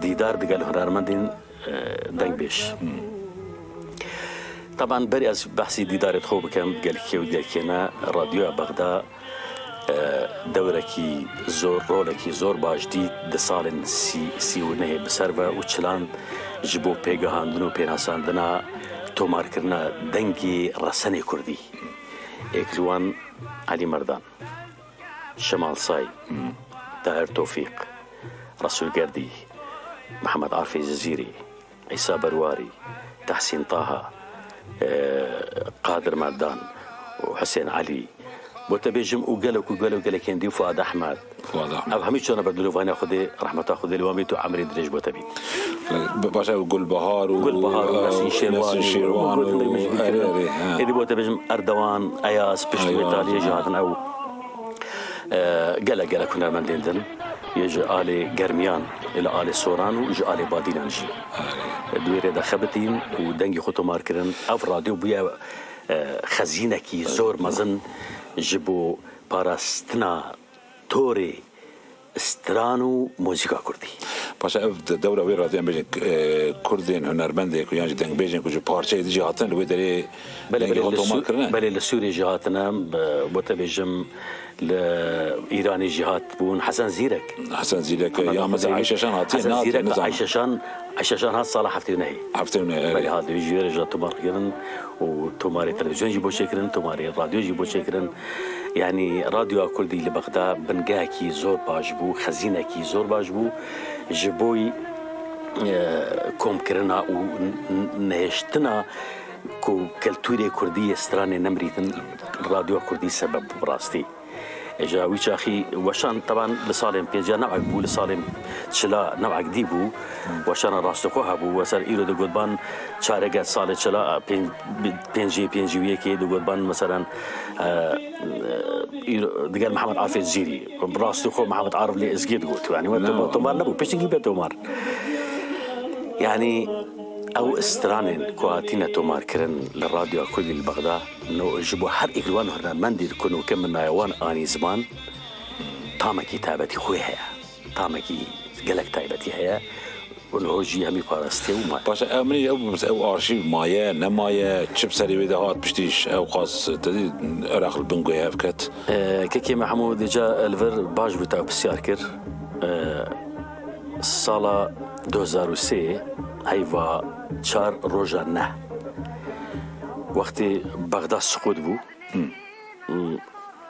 dîdar digel hunermendên, e, dengbêj. Hmm. Taban berî ez behsî dîdarê xwe bikim, gel kê û gel kê ne, Radyoya Bexda, e, dewrekî zor, rolekî zor baş dît di salên sî, sî û nehê bi ser ve û çilan ji bo pêgihandin û pênasandina tomarkirina dengê resenê kurdî. Êk li wan Elî Merdan, Şemal Say, Hmm. Tahir Tofîq, Resûl Gerdî, Mihemed Arfê Cizîrî, Îsa Berwarî, Tehsîn Taha, e, Qadir Merdan û Husên Elî, bo te bêjim û gelek û gelek û gelek hêndî Fuad Ehmed. Fuad Ehmed. Ev hemî çûne ber dilovaniya Xwedê, rehmeta Xwedê li wan bît û emrê dirêj bo te bît. Bi-, başa Gulbahar û, Gulbahar û e, Nesîn Şêrwan Nesîn û, Şêrwan û, got hindek me jî e, bîr kirin. e, e. Êdî bo te bêjim Erdewan, Eyas, pişt wê Eyas, taliyê jî ha. hatin ew. E, gelek, gelek hunermendên din. Yê ji alê Germiyan, li alê Soran û ji alê Badînan jî. Erê. Di wê rê de xebitîn û dengê xwe tomar kirin. Ev radyo bûye, e, xezînekî zor mezin ji bo parastina torê stran û muzîka kurdî. Paşa ev de-, dewra wê radyo em bêjin, e, Kurdên hunermendê ku yan jî dengbêjên ku ji parçeyê dijî hatin li wê derê Belê, dengê belê, xwe li tomar Sû-, kirine. Belê, li Sûriyê jî hatine, be-, bo te bêjim, li Îranê jî hat bûn. Hesen Zîrek. Hesen Zîrek, Hesen ya mesela Zîrek. Ayşe Şan hatiye, Hesen nehat, Zîrek, nizam. Ayşe Şan, Ayşe Şan hat sala heftê û nehê. Heftê û nehê, Belê, evet. Hat, ji wê re jî tomar kirin û tomarê televîzyon jî bo çêkirin, tomarê radyo jî bo çêkirin. Yanî radyoya Kurdî li Bexda bingehekî zor baş bû, xezînekî zor baş bû. Ji bo, e, komkirina û n-, n-, nehiştina ku keltûrê kurdî yê stranê nemirîtin, radyoya kurdî sebeb bû bi rastî. Îja wî çaxî weşan teban li salên pêncî ya newek bû, li salên çila newek dî bû. Weşana rastixwe hebû, we ser îro digot ban çarege salê çila pên-, pêncî, pêncî û yekê digot ban, meselen, e, e, îro digel Mihemed Afê Cizîrî. Rastixwe Mihemed Arif lê Ezgê digot. Yanî we Na. to-, tomar nebû, piştî bê tomar. Yanî ew stranên ku hatine tomarkirin li Radyoya Kurdî li Bexda, no, ji bo her êk li wan hunermendî ku nûke min naya wan anî ziman, tamekî taybetî xwe heye. Tamekî gelek taybetî heye. Û niho jî hemî parastiye û maye. Paşa ew min ew, ew arşîv maye, nemaye, çi bi serê wê de hat piştî ji ew qas te dî Iraq li bin guhê hev ket? E, kekê Mehmûd, îca li vir baş bû te pisyar kir. E, sala du hezar û sê heyva çar roja neh, wextê Bexda siqût bû, Hmm. û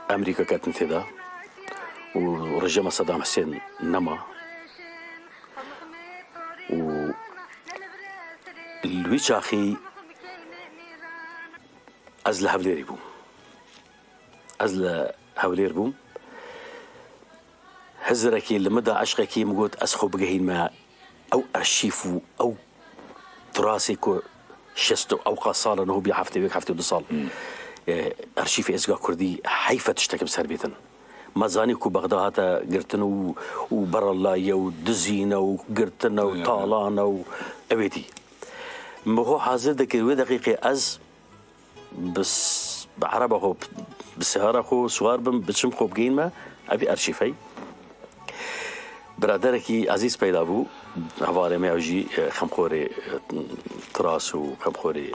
Amerîka ketin tê de û rejîma Sedam Hisên nema û li wî çaxî ez li Hewlêrê bûm. Ez li Hewlêr bûm. Hizirekî li min da eşqekî min got, ez xwe bigehînme ew arşîv û ew turasê ku şêst û ew qas sal e, niho bî heftê û yek, heftê û du sal. Hmm. E, arşîvê Êzga Kurdî heyf e tiştek bi ser bêtin. Me zanî ku Bexda hate girtin û, û berelaye û dizîne û girtine û Ya, ya. talane û ewêdî. Min xwe hazir dikir wê deqîqê ez bi s-, bi ereba xwe, bi seyara xwe siwar bim, biçim xwe bigihînme evî arşîvê. Biraderekî ezîz peyda bû, hevalê me ew jî, e, xemxorê, e, tiras û xemxorê,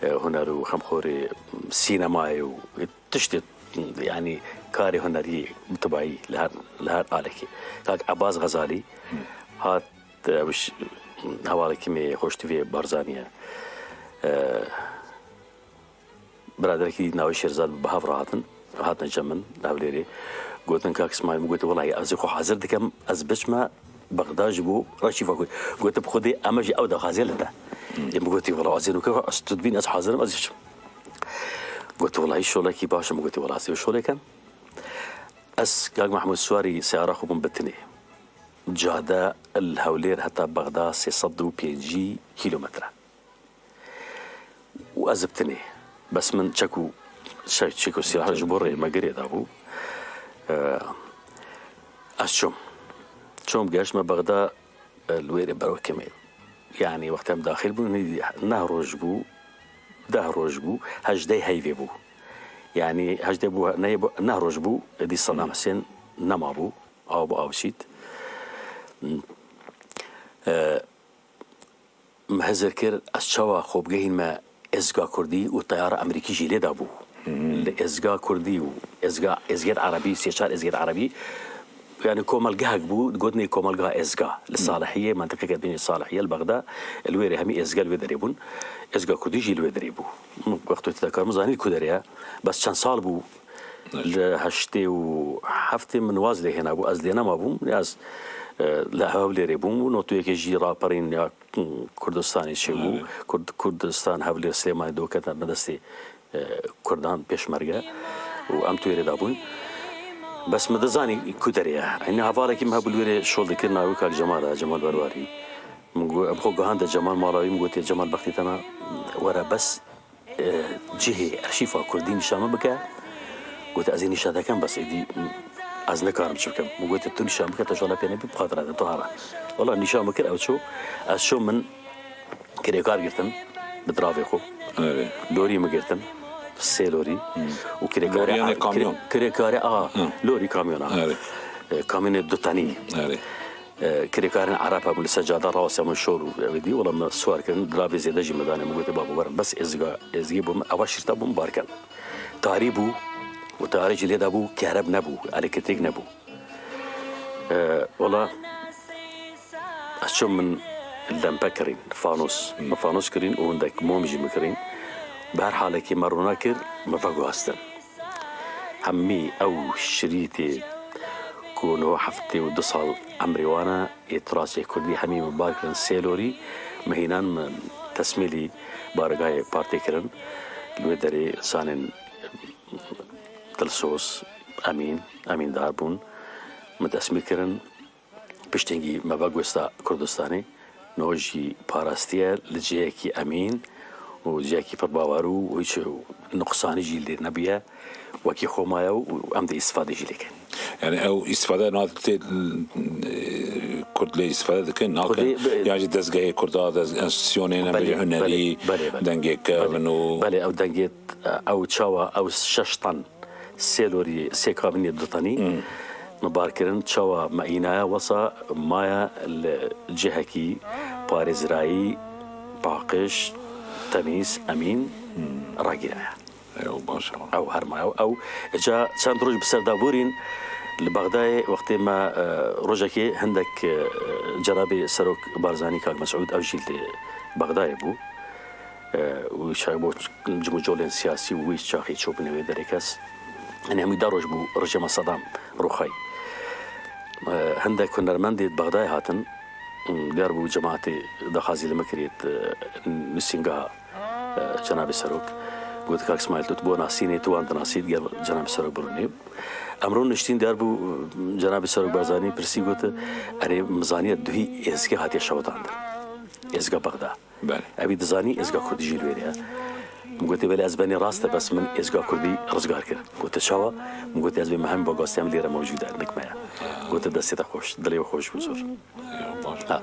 e, huner û xemxorê sînemayê û, e, tiştê, yanî karê hunerî mitibayî li her, li her alekê. Kak Ebaz Xezalî hat, e, ew jî hevalekî me xweştivê Barzanî ye. E, Biraderekî navê Şêrzad bi hev re hatin. Hatine cem min, li Hewlêrê. Gotin, Kak Îsmaîl, min gotî, Welahî, ez ê xwe hazir dikim, ez biçime Bexda ji bo arşîva Kurdî. Gotin, Bi Xwedê, em e jî ew daxwaziya li te. Ê min gotî, Wela, ez ê nûke, ez tu dibîn, ez hazir im, ez ê biçim. Gotin, Welahî, şolekî baş e. Min gotî, Wela, ez ê şolê kem. Ez, Kak Mehmûd, siwarî seyara xwe bûm bi tinê. Cade li Hewlêr heta Bexda sê sed û pêncî kîlometre. Û ez bi tinê. Bes min çek û, çek, çek û sîlah ji bo rê me girê dabû. Eee, ez çûm. Çûm, gehiştme Bexda, e, li wê rê berwekê me. Yanî wextê em daxil bûn, neh roj bû, deh roj bû, hejdeh heyvê bû. Yanî hejdeh bû, neh bû, neh roj bû, êdî Sedam Hisên nema bû, aw bû, aw çît. E, Min hizir kir, ez çawa xwe bigihînme Êzga Kurdî û teyara Amerîkî jî lê de bû. Li Êzga Kurdî û Êzga, Êzgêt Erebî, sê çar Êzgêt Erebî, yanî komelgehek bû, digotinê Komelgeha Êzga. Li Salihiyê, mentiqeke bînê Salihiyê li Bexda, li wê rê hemî Êzge li wê derê bûn. Êzga Kurdî jî li wê derê bû. Min wexto tê de kar, min zanî ku derê ye. Bes çend sal bû, li heştê û heftê min waz lê hêna bû, ez lê nema bûm. Ez, e, li Hewlêrê bûm û notûyekê jî raperîn ya Kurdistanê çêbû. Evet. Kurd-, Kurdistan, Hewlêr, Silêmanî do ketin me destê, e, Kurdan, pêşmerge û em tu wê rê de bûn. Bes min dizanî ku derê ye. Eynî hevalekî min hebû li wê rê şol dikir, navê wî Kak Cemal e, Cemal Berwarî. Min got, em xwe gihande Cemal mala wî, min gotê, Cemal, bextê te me, were bes e, cihê arşîfa Kurdî nîşan min bike. Gote, ez ê nîşan te kem, bes êdî ez nikarim çi bikim. Min gote, tu nîşan bike, te şole pê nebî, bi xatira te, tu here. Wela nîşan min kir, ew çû. Ez çûm, min kirêkar girtin, bi diravê xwe. Evet. Lorî min girtin, sê lorî. Û kirêkarê Lorî yanî a-, kamyon. kirê-, kirêkarê a, Hı. lorî kamyona. Evet. E, kamyonê du tenî. Evet. E, kirêkarên Ereb hebûn li ser cada rawestî min şor û ew dî, wela me siwar kirin, diravê zêde jî me danê, min gotê, babo werin, bes êzga, êzgê bû min, ewa şîrta bû min bar kin. Tarî bû û tarî jî lê de bû, kehreb nebû, elektrîk nebû. E, wela ez çûm min lempe kirîn, fanos. Min fanos kirîn û hindek mom jî min kirîn. Bi her halekî me rûna kir, me veguhastin. Hemî ew şirîtê ku niha heftê û du sal emrê wan e, ê tirasê kurdî hemî min bar kirin sê lorî, min hînan min tesmîlî bargayê partê kirin. Li wê derê zanên Dilsoz, Emîn, Emîndar bûn. Min tesmîl kirin. Piştîngî me veguhesta Kurdistanê. Niha jî parastiye li cihekî emîn û cihekî pir bawerû û hiç nuqsanî jî lê nebûye. Wekî xwe maye û em dê îstifadê jî lê kin. Yani ew îstifade niha tê, e, Kurd lê îstifade dikin, nakin? Xwedê bi- Yan jî dezgehê Kurda, dez-, enstitûsyonê, ne Belê, bêje hunerî, belê, belê, belê. Dengê kevin û Belê, ew dengê, ew çawa, ew şeş tan sê lorî, sê kavinê du tanî Hmm. me bar kirin. Çawa me înaye wesa maye li cihekî parêzirayî, paqij, temîz, emîn Hmm. ragîraya. Ew baş e. Ew her maye. Ew ca çend roj bi ser de borîn li Bexdayê wextê me, e, rojekê hindek, e, Cenabê Serok Barzanî, Kak Mesûd, ew jî li Bexdayê bû. E, û çay bo cimûcolên siyasî û wî çaxî çûbûne wê derê kes. Yanî hemî da roj bû, rejîma Sedam rûxay. E, hindek hunermendê di Bexdayê hatin, diyar bû cemaetê daxwazî li me kirît, e, nusîngeha, e, Cenabê Serok. Got, Kak Smaîl, tu, tu bo nasînê, tu wan dinasît, gel Cenabê Serok birûnê. Em rûn niştîn, diyar bû, e, Cenabê Serok Barzanî pirsî, got, erê, min zaniye duhî êzge hatiye şewitandin. Êzga Bexda. Belê. Ew ê dizanî êzga kurdî jî li wê de ye. Min gotê, belê, ez benê rast e, bes min êzga kurdî rizgar kir. Gote, çawa? Min gotê, ez bê me hemî veguhestî, em lê re mewcûd e, nik me ye. Gote, destê te xweş, dilê we xweş bû zor. Ya, baş. Ha,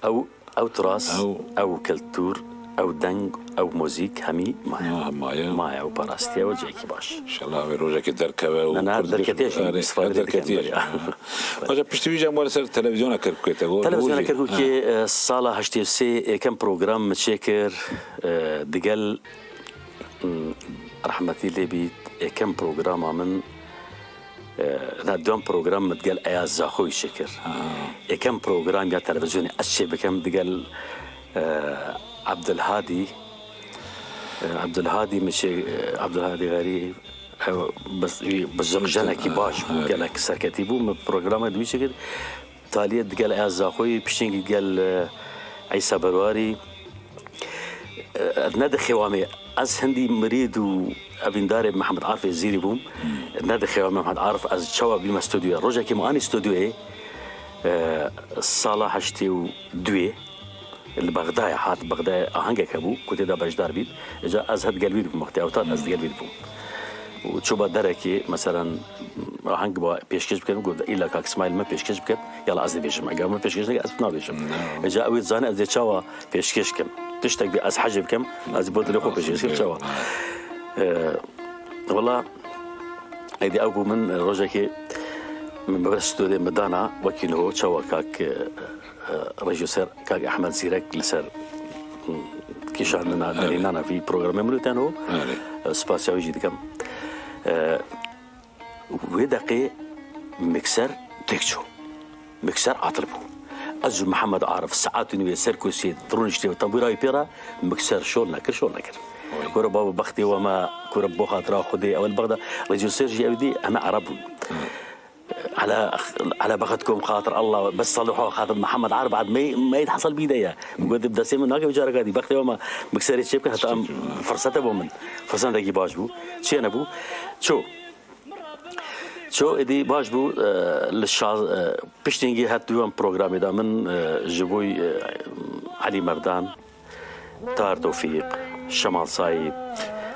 ew, ew tiras, Ew ew kultur, ew deng, ew muzîk hemî maye. Ya, maye. Maye, ew parastiye, ew cihekî baş. Înşallah wê rojekê derkeve û Ne, ne, Kurd derketiye jî, erê, îstifade derketiye dikin, jî. Ha. Baş e, piştî wî jî em were ser televizyona Kerkûkê te got. Televizyona Kerkûkê, e, sala heştê û sê êkem program min çêkir, e, digel, m, rehmetî lê bît, êkem programa min, e, na duyan program min digel Eyaz Zaxoyî çêkir. Ha. Êkem program ya televizyonê ez çê bikem digel, e, Abdulhadî, e, Abdulhadî min çê, e, Abdulhadî Xerî, Ew bi, bi zirxjenekî baş bû, Erê. gelek serketî bû. Min programa dû çêkir. Taliyê digel Eyaz Zaxoyî, piştîngî digel, e, Îsa Berwarî. E, ne di xêwa me. Ez hindî mirîd û evîndarê Mihemed Arifê Zîrî bûm. Hmm. Ne di xêwa me Mihemed Arif, ez çawa bîme stûdyoyê? Rojekê min anî stûdyoyê, e, sala heştê û duyê. Li Bexdayê hat, Bexdayê ahengek hebû, ku tê de beşdar bît. Îca ez hê digel wî dibûm, wextê ew tat ez digel wî dibûm. Û çûba derekê, meselen, aheng ba pêşkêş bikin, got, îlla Kak Îsmaîl me pêşkêş biket, yala ez dibêjim. Eger min pêşkêş neke, ez nabêjim. Îca ew ê dizane ez dê çawa pêşkêş kim. Tiştek bê ez hezê bikim, ez bo dilê xwe pêşkêş kim, çawa. Ee, wela, êdî ew bû min rojekê min bi stûdê min dana, wekî niho, çawa Kak, e, e, rejîser Kak Ehmed Zîrek li ser, hmm, kişandina, Erê. derînana vî programê min û tenho, Erê. e, spasiya wî jî dikim. E, wê deqê mikser têk çû. Mikser atil bû. Ez û Mihemed Arif saet û nîvê ser kursiyê rûniştê û tembûra wî pê re, mikser şol nekir, şol nekir. Oy. Kure baba bextê we me, kure bo xatira Xwedê, ewel bexda rejîser jî ew dî heme Ereb bûn. Hmm. Ala, ala bexetkum xatir Allah, bes salih xatir Mihemed Arif, bad me, me yê hasal bîde ya. Min got, bi destê min nake, careka dî, bextê we me mikserê çê bikin, heta em Çê bikin, ha. firsete bo min. Firsetekî baş bû. Çê nebû. Ço. Ço êdî baş bû, e, li şaz-, e, piştîngî het duyan programê de min, e, ji bo, e, Elî Merdan, Tahir Tewfîq, Şemal Saîd,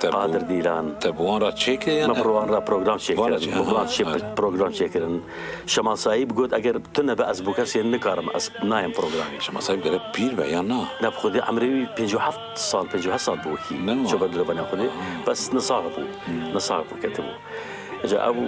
Te bi, Qadir Dîlan. Te bi wan re çêkiriye ya Me ne? bi wan re program Wan re çêkirin. çê-, Bi wan ha, çê-, ha. program çêkirin. Şemal Saîd got, eger tu nebe ez bo kesê nikarim, ez nayêm programê. Şemal Saîd gerek pîr be ya na? Ne, bi xwedê emrê wî pêncî û heft sal, pêncî û heft sal bû wekî Ne wa? çaver dilovana xwedê. Ha. Bes nisax bû. Hmm. Nisax bû, ketibû. Ji ew,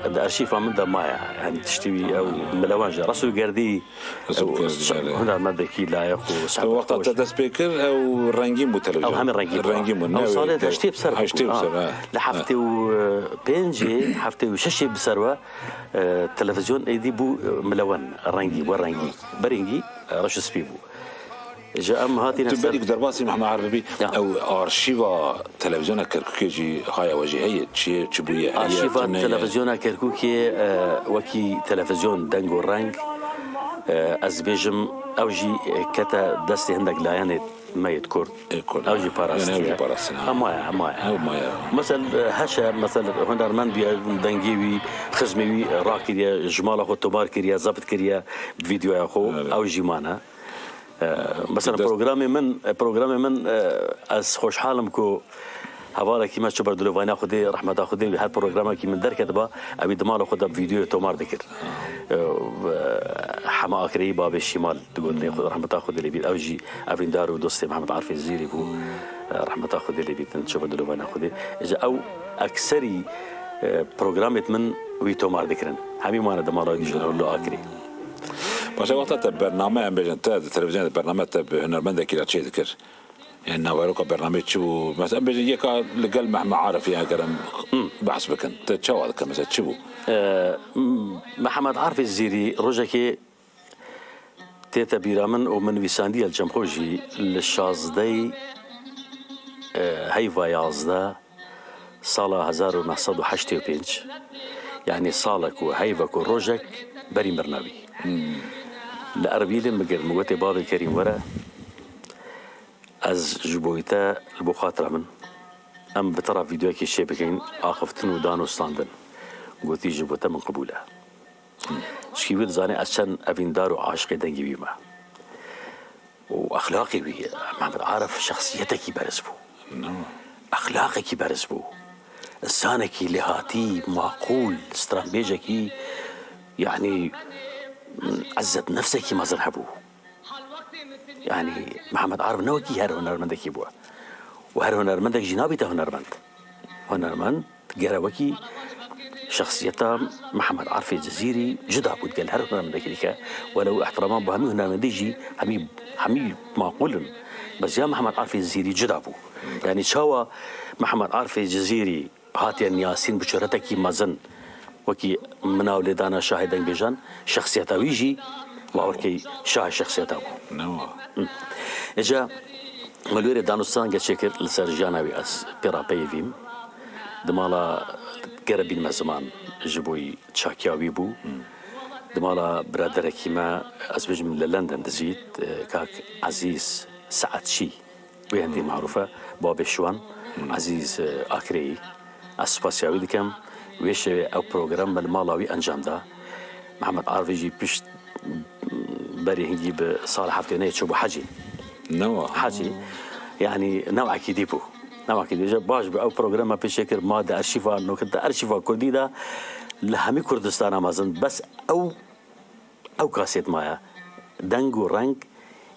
e, di arşîfa min de maye. Yanî tiştî wî ew milewan ji Resul Gerdî, Resul ew Gerdî, belê. Hunermendekî layiq û Ew wexta te sehbetxweş. Dest pê kir, ew rengîn bû televîzyon. Ew hemî rengîn bû. Rengîn bû, ne Ew wê salê te heştê bi ser heştê bi bû. Ser, ha. Ha. Li heftê û pêncê, heftê û şeşê bi ser we, e, televîzyon êdî bû, e, milewan, rengî, we rengî. Berîngî, e, reş û spî bû. Ji em hatîne Tu ser berî ku derbasî Mehmet Arif bî, Ya. ew arşîva televîzyona Kerkûkê jî haya we jî heye, çi ye, çi bûye, heye, Arşîva tune ye? Televîzyona Kerkûkê, e, wekî televîzyon deng û reng, e, ez dibêjim, ew jî, e, kete destê hindek layenê me yê Kurd. Ê Kurd, Ew ha. jî Yanî ew jî parastiye. Parastin, ha. Em maye, em maye. Ew maye. Mesel, e, heşe, mesel, hunermend bûye, dengê wî, xizmê wî rakiriye, ji mala xwe tomar kiriye, zebt kiriye, bi vîdeoya xwe, Evet. ew jî mane. E, mesela Dest- programê min, e, programê min, e, ez xweşhal im ku hevalekî me çû ber dilovaniya Xwedê, rehmeta Xwedê, her programekî min derketiba, ew ê di mala xwe de bi vîdeoyê tomar dikir. E, e, Hema Akreyî babê Şîmal digotinê, Xwe-, rehmeta Xwedê lê bît, ew jî evîndar û dostê Mehmet Arfê Zîrî bû. E, rehmeta Xwedê lê bît, çû ber dilovaniya Xwedê. Ji ew ekserî, e, programêt min wî tomar dikirin. Hemî mane di mala wî dijî li Akrê. Paşa wexta te bername, em bêjin, te di televîzyonê de bername te bi hunermendekî re çê dikir. Yani naveroka bernameyê çi bû? Mesela em bêjin yeka li gel Mehmet Arif, yani eger em Hmm. behs bikin. Te çawa dike? Mesela çi bû? Ee, M-, Mehmet Arifê Zîrî rojekê tête bîra min û min nivîsandiye li cem xwe jî li şazdehê, e, heyva yazdeh, sala hezar û neh sed û heştê û pênc, yanî salek û heyvek û rojek berî mirina wî. Hmm. Li Erbîlê min got, min gotê, "Babê Kerîm were, ez ji bo te, li bo xatira min, em bi te re vîdeoyekê çê bikin, axiftin û dan û standin." Gotî, "Ji bo te min qibûl e." Çikî wî dizane ez çend evîndar û aşiqê dengê wî me. û exlaqê wî, Mehmet Arif şexsiyetekî beriz bû. Exlaqekî beriz bû. Însanekî lêhatî, maqûl, stranbêjekî, yanî, izzet nefsekî mezin hebû. Yanî, Mehmet Arif ne wekî her hunermendekî bû. Û her hunermendek jî nabîte hunermend. Hunermend gere wekî şexsiyeta Mihemed Arifê Cizîrî cuda bû digel her hunermendekî dike. Welew îhtiraman bo hemî hunermendê jî hemî, hemî maqûl in. Bes ya Mihemed Arifê Cizîrî cuda bû. Yanî çawa Mihemed Arifê Cizîrî hatiye niyasîn bi şohretekî mezin, wekî minaw lêdana şahê dengbêjan, şexsiyeta wî jî bawerkey şahê şexsiyeta bû. Newa. Hı. Îca min li wê rê danûstanga çêkir li ser jiyana wî, ez pê re peyivîm. Di mala gere bînme ziman ji bo wî çakiya wî bû. Hı. Di mala biraderekî me, ez bêjim li London dizît, e, kak Ezîz Saetçî. Wê hindî marûf e, babê Şiwan, Ezîz, e, Akreyî. Ez spasiya wî dikim. Wê şevê ew program me li mala wî encam da. Mihemed Arifê jî pişt berê hingî bi sal heftê neyê çûbû hecî. Newa. Hecî. Yanî newekî dî bû. Newekî dî. Baş bû ew programa pêşê kir, ma di arşîva, nokte di arşîva Kurdî de li hemî Kurdistana mezin bes ew Ew kasêt maye. Deng û reng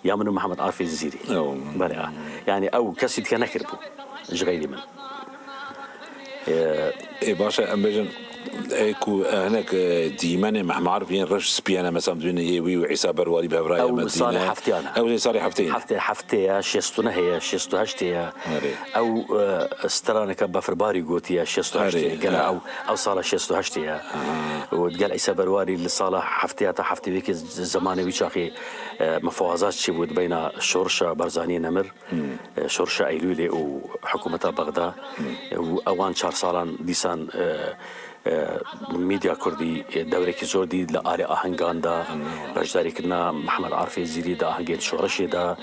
ya min û Mihemed Arifê Cizîrî. Ew. Belê, a. Yanî ew kesî dike nekiribû ji xeyrî min. Ee, Ê baş e, em bêjin, ê ku, e, hinek, e, dîmenê Mihemed Arif yên reş spiyene, mesela, dibînin yê wî û Îsa Berwarî bi hev re ye Ew Medîne. Salê heftiyan e. Ew ê salê heftê ye. Heftê, heftê ye, şêst û neh ye, şêst û heştê ye. Erê. Ew, e, straneke befirbarî gotiye, şêst û heştê ye. Erê, Gele erê. Ew, ew sala şêst û heştê ye. Aha. Û digel Îsa Berwarî li sala heftê ya ta heftê û yekê z-, zemanê wî çaxê, e, mifawazat çêbû di beyna Şorşa Barzaniyê Nemir, Hmm. e, Şorşa Eylûlê û hikûmeta Bexda. Hmm. E, û ewan çar salan dîsan, e, e, medya kurdî, e, dewrekî zor dî li alê ahengan de, Hmm. beşdarîkirina Mihemed Arifê Zîrî di ahengên şoreşê de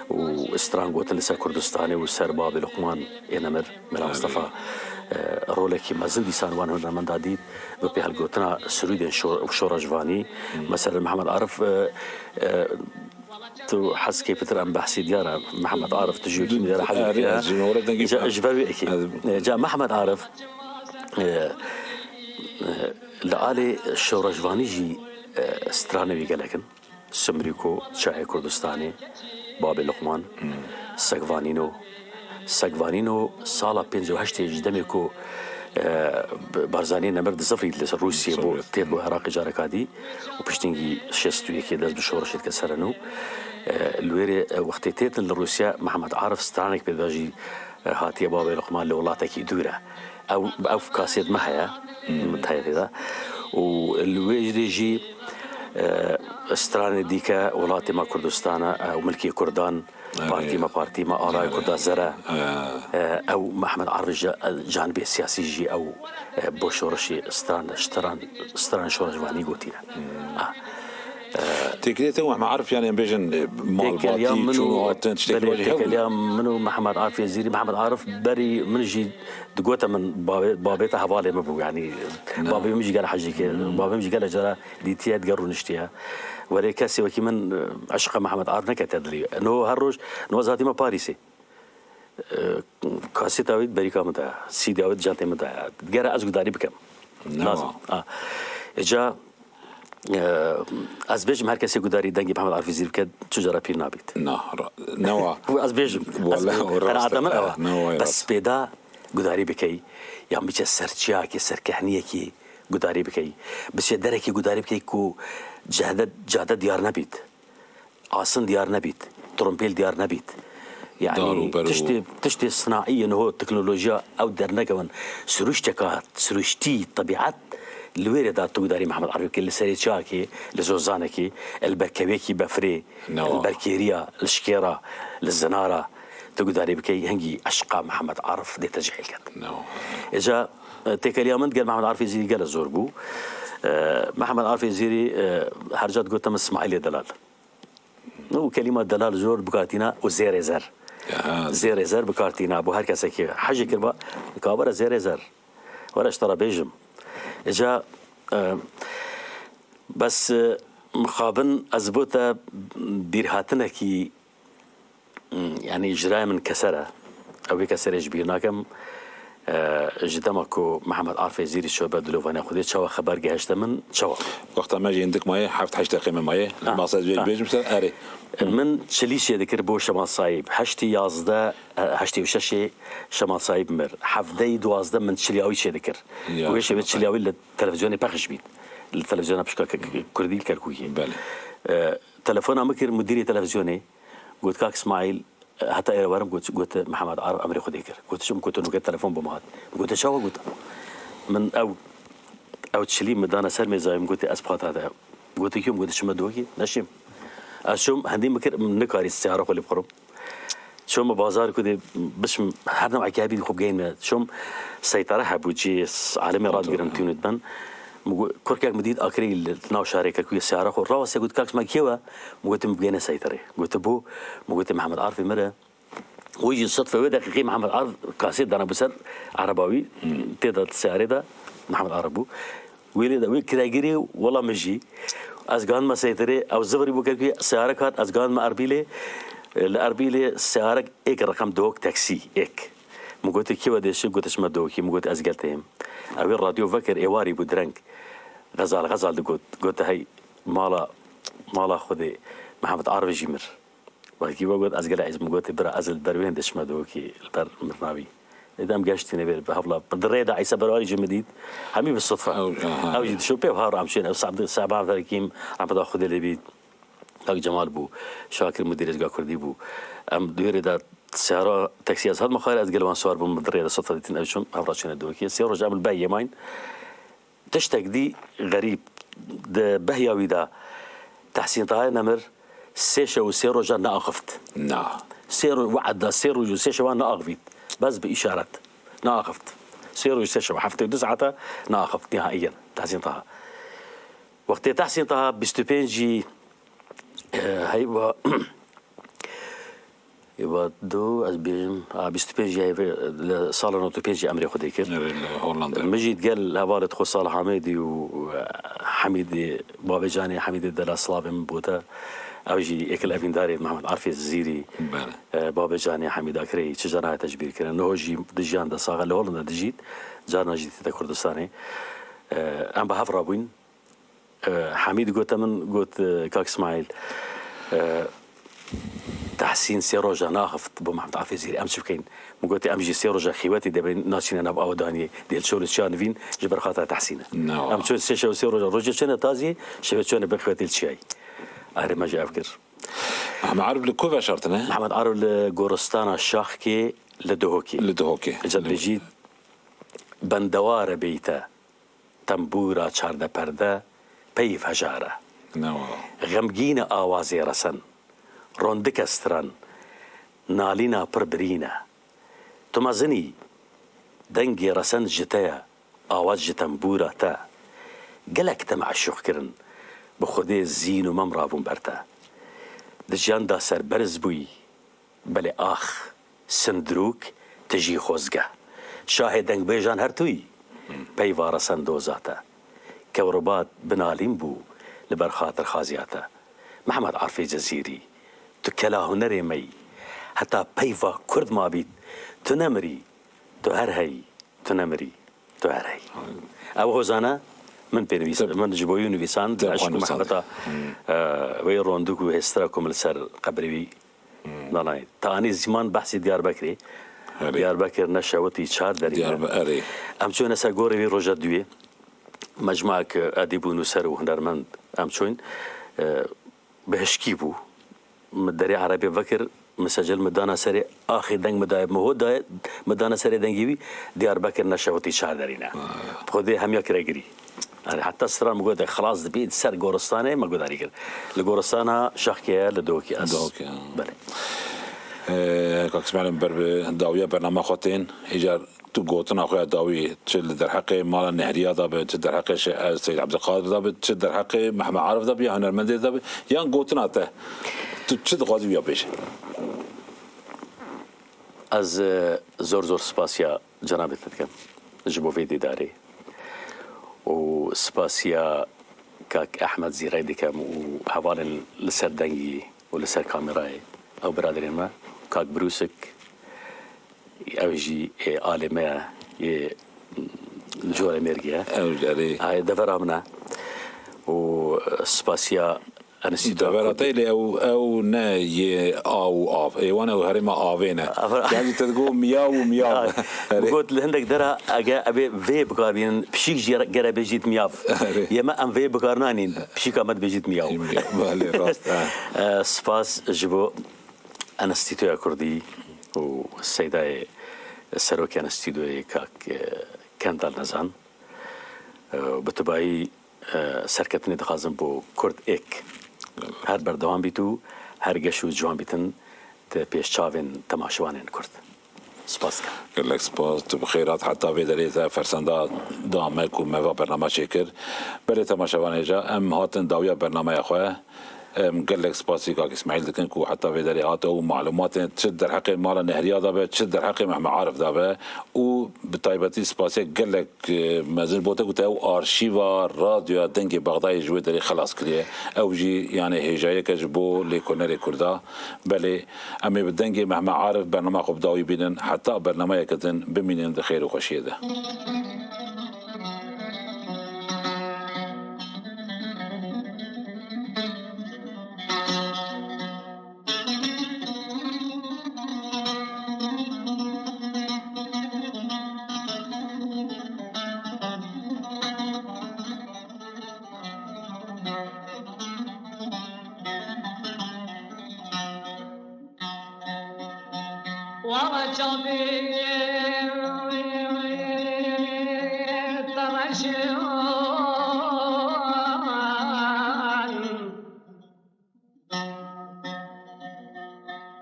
û stran gotin li ser Kurdistanê û ser babê Luqman ê Nemir. Mela Mistefa, e, rolekî mezin dîsan wan hunermenda dît, bi pêhilgotina sirûdên şo-, şoreşvanî. Mesela Mihemed Arif, e, e, tu hez kê pitir em behsî diyara Mihemed Arif, tu jî wekî diyara hez Erê, dikira. ez ji nora dengî Ca, ji ber wê ekî. Ez E, ca Mihemed Arif, e, e, li alê şoreşvanî jî, e, stranê wî gelek in. Simrîko, Çiyayê Kurdistanê, Babê Luqman, Segvanîno. Segvanîno sala pêncî û heştê ji demê ku Barzanî nemir di zifrî li Rûsiyê bû, têt bo Iraqê careka dî û piştîngî şêst û yekê dest bi şoreşê dike serenû. Li wêrê, e, wextê têtin li Rûsya, Mehmet Arif stranek pê dibe jî, e, hatiye babê Luqman li welatekî dûr e. Ew, ev kasêt me heye, min heye tê de. Û li wê jî, e, stranê dîke welatê me Kurdistan e, ew milkê Kurdan, Partî me, partî me, arayê Kurda zer e. E, ew Mehmet Arif ji, e, canibê siyasî jî ew, e, bo şoreşê stran, stran, stran şoreşvanî gotîne. Ah. Têkilê te Mehmet Arif, yani em bêjin, e, malbatî, çûn û hatin, tiştekî belê, wajî hebû. Têkiliya min û Mehmet Arif Zîrî, Mehmet Arif berî min jî digote min, babê, babê te hevalê min bû, yani babê min jî gel hejî kir, babê min jî gele cara dîtiye, diger rûniştiye. Welê kesê wekî min, e, eşqa Mehmet Arif nekete dilî. No her roj, no ez hatîme Parîsê. E, kaseta wî di berîka min de ye, C D'ya wî di cantê min de ye. Digere ez gudarî bikim. Lazim. Ha. Îca, e, ez bêjim her kesê gudarî dengê Mehmet Arif Zîrî bike, tu cara pîr nabît. Na, ra-, newa. Ez bêjim. Wala, ez, o rast e. Qenaeta min ew e. Newa, bes rast. Pêda gudarî bikey, yan biçe ser çiyakê, ser kehniyekî gudarî bikey. Biçe derekî gudarî bikey ku cehde, cade diyar nebît. Asin diyar nebît, trompêl diyar nebît. Yani tiştê, tiştê sinaî yên ho, teknolojiya ew dernekevin. Sirûşteka, sirûştî, tebîet li wêrê de tu gudarî Mehmet Arif kir, li serê çiyakê, li zozanekê, li ber kevekî befrê, li ber kêriya, li şikêra, li zinara tu gudarî bikey, hingî eşqa Mehmet Arif dê te cihêl ket. Îca, e, têkeliya min digel Mehmet Arif Zîrî gele zor bû. E, Mehmet Arif Zîrî, e, her ca digote min Smaîlê delal. Û kelîma delal zor bikartîna û zêrê zer. Zêrê zer bikartîna bo her kesekî hejê kirba, ka were zêrê zer. Were ji te re bêjim. Îca, e, bes, e, mixabin ez bo te bîrhatinekî, m, yani ji raya min keser e. Ew ê keserê ji bîr nakim. E, ji dema ku Mehmet Arfê Zîrî çûbe dilovanê Xwedê, çawa xeber gehişte min, çawa? Wexta me jî hindik maye, heft heşt deqê me maye. Ah, maqsed bê-, ah. Bêjim ser, erê. Min çilî çêdikir bo Şemal Sayîb. Heştî yazdeh, e, heştî û şeşê Şemal Sayîb mir. Hevdeyî duwazdeh min çilîya wî çêdikir. Ya, wê şevê çilîya wî li televîzyonê pexş bît. Li televîzyona pişka ke-, kurdî li Kerkûkê. Belê. E, telefona min kir mudirê televîzyonê. Got, Kak Smaîl, heta êre werim, got, got, Mihemed Arif emrê Xwedê kir. Got, çi min got, nuke telefon bo min hat. Min got, çawa got? Min ew, ew çilî min dane ser mêzayê, min got, ez pata te. Got, kî min got, çime dokî, neşim. Ez çûm, hendî min kir, min nikarî seyara xwe lê bixurim. Çûm bazar ku dê biçim her newekî hebî xwe bigeyîne. Çûm seytara hebû, cî alemê radigirin tînû diben. Min got, kurkek min dît akirî li nav şarê Kerkûkê seyara xwe rawestiye, got, Kak Smaîl kê we? Min got, min bigeyne seytarê. Got, bo? Min got, Mihemed Arifê min re. Wî jî sitfe wê deqîqê Mihemed Arif kasêt dana bo ser ereba wî, tê de seyarê de Mihemed Arif bû. Wê lê de, wê kiragirê wela min jî. Ez gandime seytarê, ew zivirî bû Kerkûkê, seyarek hat, ez gandime Erbîlê. Li Erbîlê seyarek êk reqem dok taksî, êk. Min got, kê we dê şi? Got, çime dokî. Min got, ez gel te yêm. Ew ê radyo vekir, êwarî bû direng. Xezal, xezal digot. Got, hey, mala, mala Xwedê, Mihemed Arif jî mir. Wekî we got, ez gelek hez, min gotê, bira, ez li ber wê hindê çime dokî, li ber mirina wî. Ê dem geştîne vê, bi hevla, di rê de Îsa Berwarî jî min dît. Hemî bi sitfe. Ew, aha. Ew jî dişo pê, ha, em şên, ew Sa'd, Sa'd Abdulhakim, rahmeta Xwedê lê bî. Kak Cemal bû, Şakir Mudir Êzga Kurdî bû. Em di wê rê de seyara taksî ez hatime xwarê, ez gel wan siwar bûm, min di rê de sitfe dîtin, ew çûn, hevra çûne dokî. Sê roj em li Behiyê mayîn. Tiştek dî xerîb, di Behiya wî de Tehsîn Taha nemir, sê şev û sê roja neaxift. Na. Sê roj, we'd da sê roj û sê şevan neaxivît. Bes bi îşaret. Neaxift. Sê roj, sê şev, heftê û du saeta neaxift nihaiyen. Tehsîn Taha. Wextê Tehsîn Taha bîst û pêncî, e, heyva, heyva du, ez bêjim, a, bîst û pêncî heyvê, li sala nod û pêncî emrê Xwedê kir. Evet, li Hollandayê. Min jî digel hevalê xwe Salih Amêdî û, e, Hemîdê, Babê Canê Hemîdê delal silavê min bo te. Ew jî êk li evîndarê Mihemed Arfê Zîrî, belê, e, Babê Canê Hemîda kirê, çi carna hate ji bîr kirin. Niho jî di jiyan de sax e, li Hollanda dijît, carna jî tête Kurdistanê. E, em bi hev rabûyn. E, Hemîd gote min, got, e, Kak Smaîl, e, Tehsîn sê roja naxift bo Mehmet Arif Cezîrî. Em çi bikeyn? Min gotê, em jî sê roja xîwetê dibin, naçîne nav awedaniyê. Dê li çol û çiya nivîn ji ber xatira Tehsîn e. Em çûn sê şev û sê roja, rojê çûne taziyê, şevê çûne bin xîwetê li çiyayê. Erê, me jî ev kir. Mehmet Arif li ku veşartine? Mehmet Arif li goristana Şaxkê li Duhokê. Li Duhokê. Îca dibêjî, bendeware beyte. Tembûra çardeperde peyv hejar e. Xemgîn e awazê resen, rondike stran, nalîna pir birîn e. Tu mezin î, dengê resen ji te ye, awaz ji tembûra te. Gelek te meşûq kirin, bi Xwedê zîn û mem rabûn ber te. Di jiyan de serberz bûyî, Belê ax, sindirûk, tu jî xozge. Şahê dengbêjan her tu yî. Peyva resen doza te. Kewrbat binalîn bû li ber xatirxaziya te. Mehmet Arfê Cezîrî, tu kela hunerê me yî. Heta peyva kurd mabît, tu nemirî, tu her heyî. Tu nemirî, tu her hey. Ew hozane min pê nivîs, min ji bo wî nivîsand, eşq û mehbeta, e, wê rondûk û hêstira ku min li ser qebrê wî danayê. Te anî ziman behsî Diyarbekirê. Diyarbekir ne şewitî çar derî ne. Em çûne ser gorê wî roja duyê. Mecmuek edîb û nûser û hunermend em çûn. E, bi hişkî bû. Min derê erebê vekir, min secil min dana serê axê deng min daye, min ho daye, min dana serê dengê wî, Diyarbekir ne şewitî çar derî ne. Bi Xwedê hemiya kire girî. Yani heta stran min gote, xilas dibî, ser goristanê me gudarî kir. Li goristana Şaxkê ye, li Dihokê ez. Dihokê, ha. Belê. Ee, Kak Îsmaîl, em ber bi dawiya bername xwe tên. Îcar Tu gotina xwe ya dawî çi li derheqê mala Nehriya de be, çi derheqê Şe-, Seyyid Ebdulkadir de be, çi derheqê Mehmet Arif de be ya hunermendê de be, yan gotina te, tu çi dixwazî wî ya bêje? Ez, e, zor zor spasiya cenabê te dikim ji bo vê dîdarê û spasiya kak Ehmed Zîrey dikim û hevalên li ser dengî û li ser kamerayê ew biraderên me, kak Brûsik, Ew jî ê alê me ye, yê Corê Mêrgê ye. Ew jî, erê. Ay, devera min e. Û spasiya Enstîtuya Devera Kurdî. Te lê ew, ew ne yê a û av. Ê wan ew herêma avê ne. Afer- Yanî te digot miyav û miyav. Ay, erê. Min got li hindek dera ege ebê vê bikarbînin, pişîk jî gere bêjît miyav. Erê. Yê me em vê bikar nanîn, pişîka me dibêjît miyav. Miyav, belê, rast, ha. E, spas ji bo Enstîtuya Kurdî û Seydayê Serokê Enstîtuya kak, e, Kendal Nezan, e, bi tibayî, e, serketinê dixwazim bo Kurd êk her berdewam bît û her geş û ciwan bîtin di pêş çavên temaşevanên Kurd. Spas dikim. Gelek spas. Tu bi xêr hat heta vê derê te fersenda da me ku me va bername çêkir. Belê temaşevanê ca em hatin dawiya bernameya xwe. Em gelek spasî kak Îsmaîl dikin ku heta vê derê hate û malumatên çi derheqê mala Nehriya de be, çi derheqê Mehmet Arif de be û bi taybetî spasiya gelek, e, mezin bo te ku te ew arşîva radyoya Dengê Bexdayê ji wê derê xelas kiriye. Ew jî, yani, hêjayeke ji bo lêkolnerê Kurda. Belê, em ê bi dengê Mehmet Arif bernama xwe bi dawî bînin. Heta bernameyeke din bimînin di xêr û xweşiyê de. Wala çavê te reşan.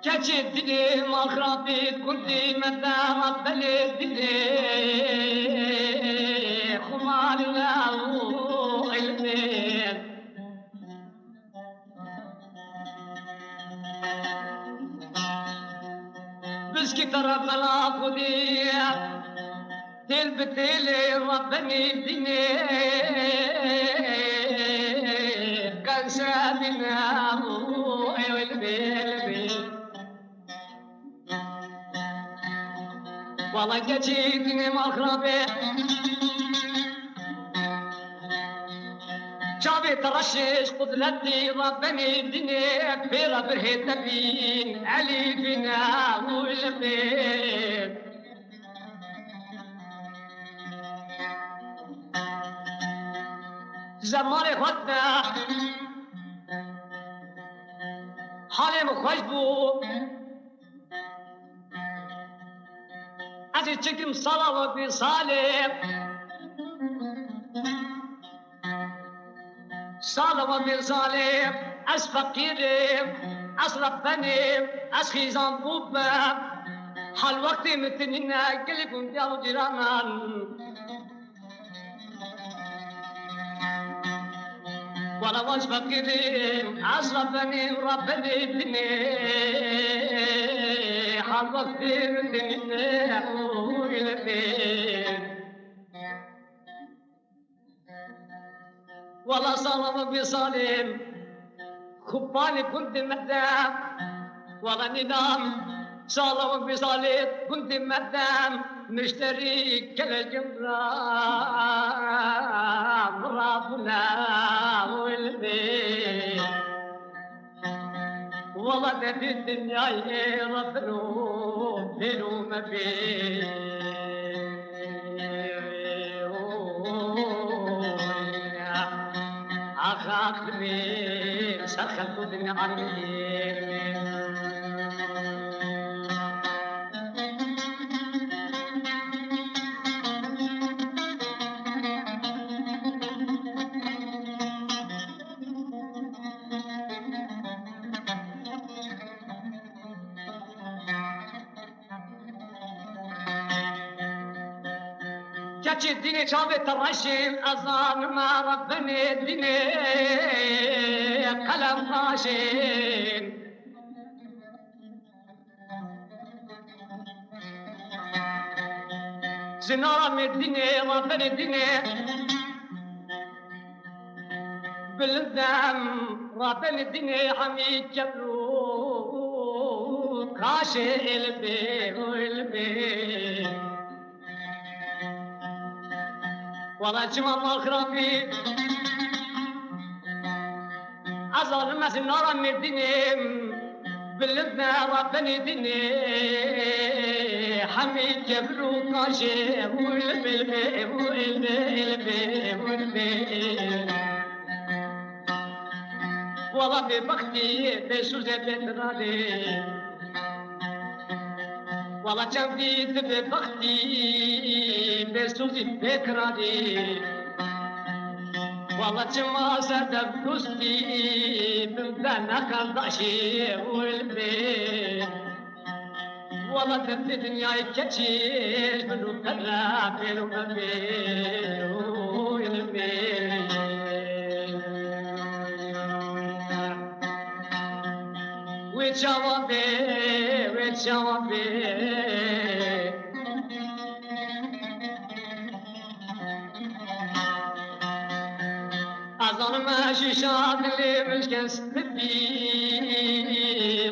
Keçê dilê maxrabê kurdê me dera belê dilê xumalina û ilmê. Bişkî te re bela xwedî, têl bi têlê re benî dînê, qenşe dîne û ewil bêl bê. Wala keçî dînê maxrabê. Çavê Tereşiş qudretî Rabbenê dinê, pêra birhê te bîn, elîfîne û ilmê. Zemanê xwe de halê min xweş bû. Ez ê çekim sala we bê salê. Sala we bê salê. Ez feqîrê, ez rebenê, ez xîzan bû be. Hal wextê min tinîne gelê gundî û cîranan. Wala vaj feqîrê, ez rebenê, rebenê dinê. Hal wextê min tinîne û ilmê. Wala sala we bê salê. Xupanî gundê me de, wala nînam, sala we bê salê gundê me de, mişterî kelek ra, rabûne û ilmê. Wala te dî dinyayê rabin û bêrû me bê. Axaximê ser xelk û dinya alîmê. Keçê dînê çavê te reşên, ez zanime Rebbenê dînê qelem qaşên. Ji nara Mêrdînê, Rebbenê dînê. Bilindem, Rebbenê dînê hemî kebr û kaşê ilmê û ilmê. Wala çima mal xirabî? Ez alim ez nara Mêrdînê. Bilind me Rebbenê dînê, hemî kebir û kaşê û ilmê, ilmê, û ilmê, ilmê, û ilmê. Wala bêbextî, bêsûzê, bêtirarê. Wala çendî tu bêbextî, bêsûzî, bêtirarê. Wala çima ser te rûstî, min te neqerdaşî û ilmê. Wala te di dinyayê keçî, min û pere pêro me bê û ilmê. Wê çawa bê, wê çawa bê. Ezanim şîşa dilê min şikestibî,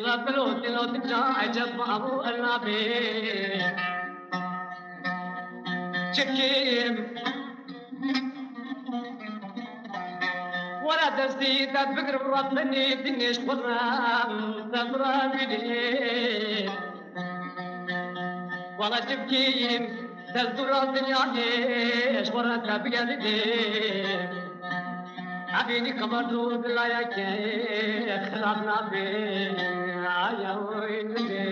ve bilo dilo dinca eceb abû elabê. Çikim. Were destî te bigirim Rebbenê dinê ji xwe re, te bira bidê. Wala çi bikîm, destûra dinyayê, ji xwe re te bigerînê. Evînî qimar dû dilayeke, xilas nabê, aya oy nibê.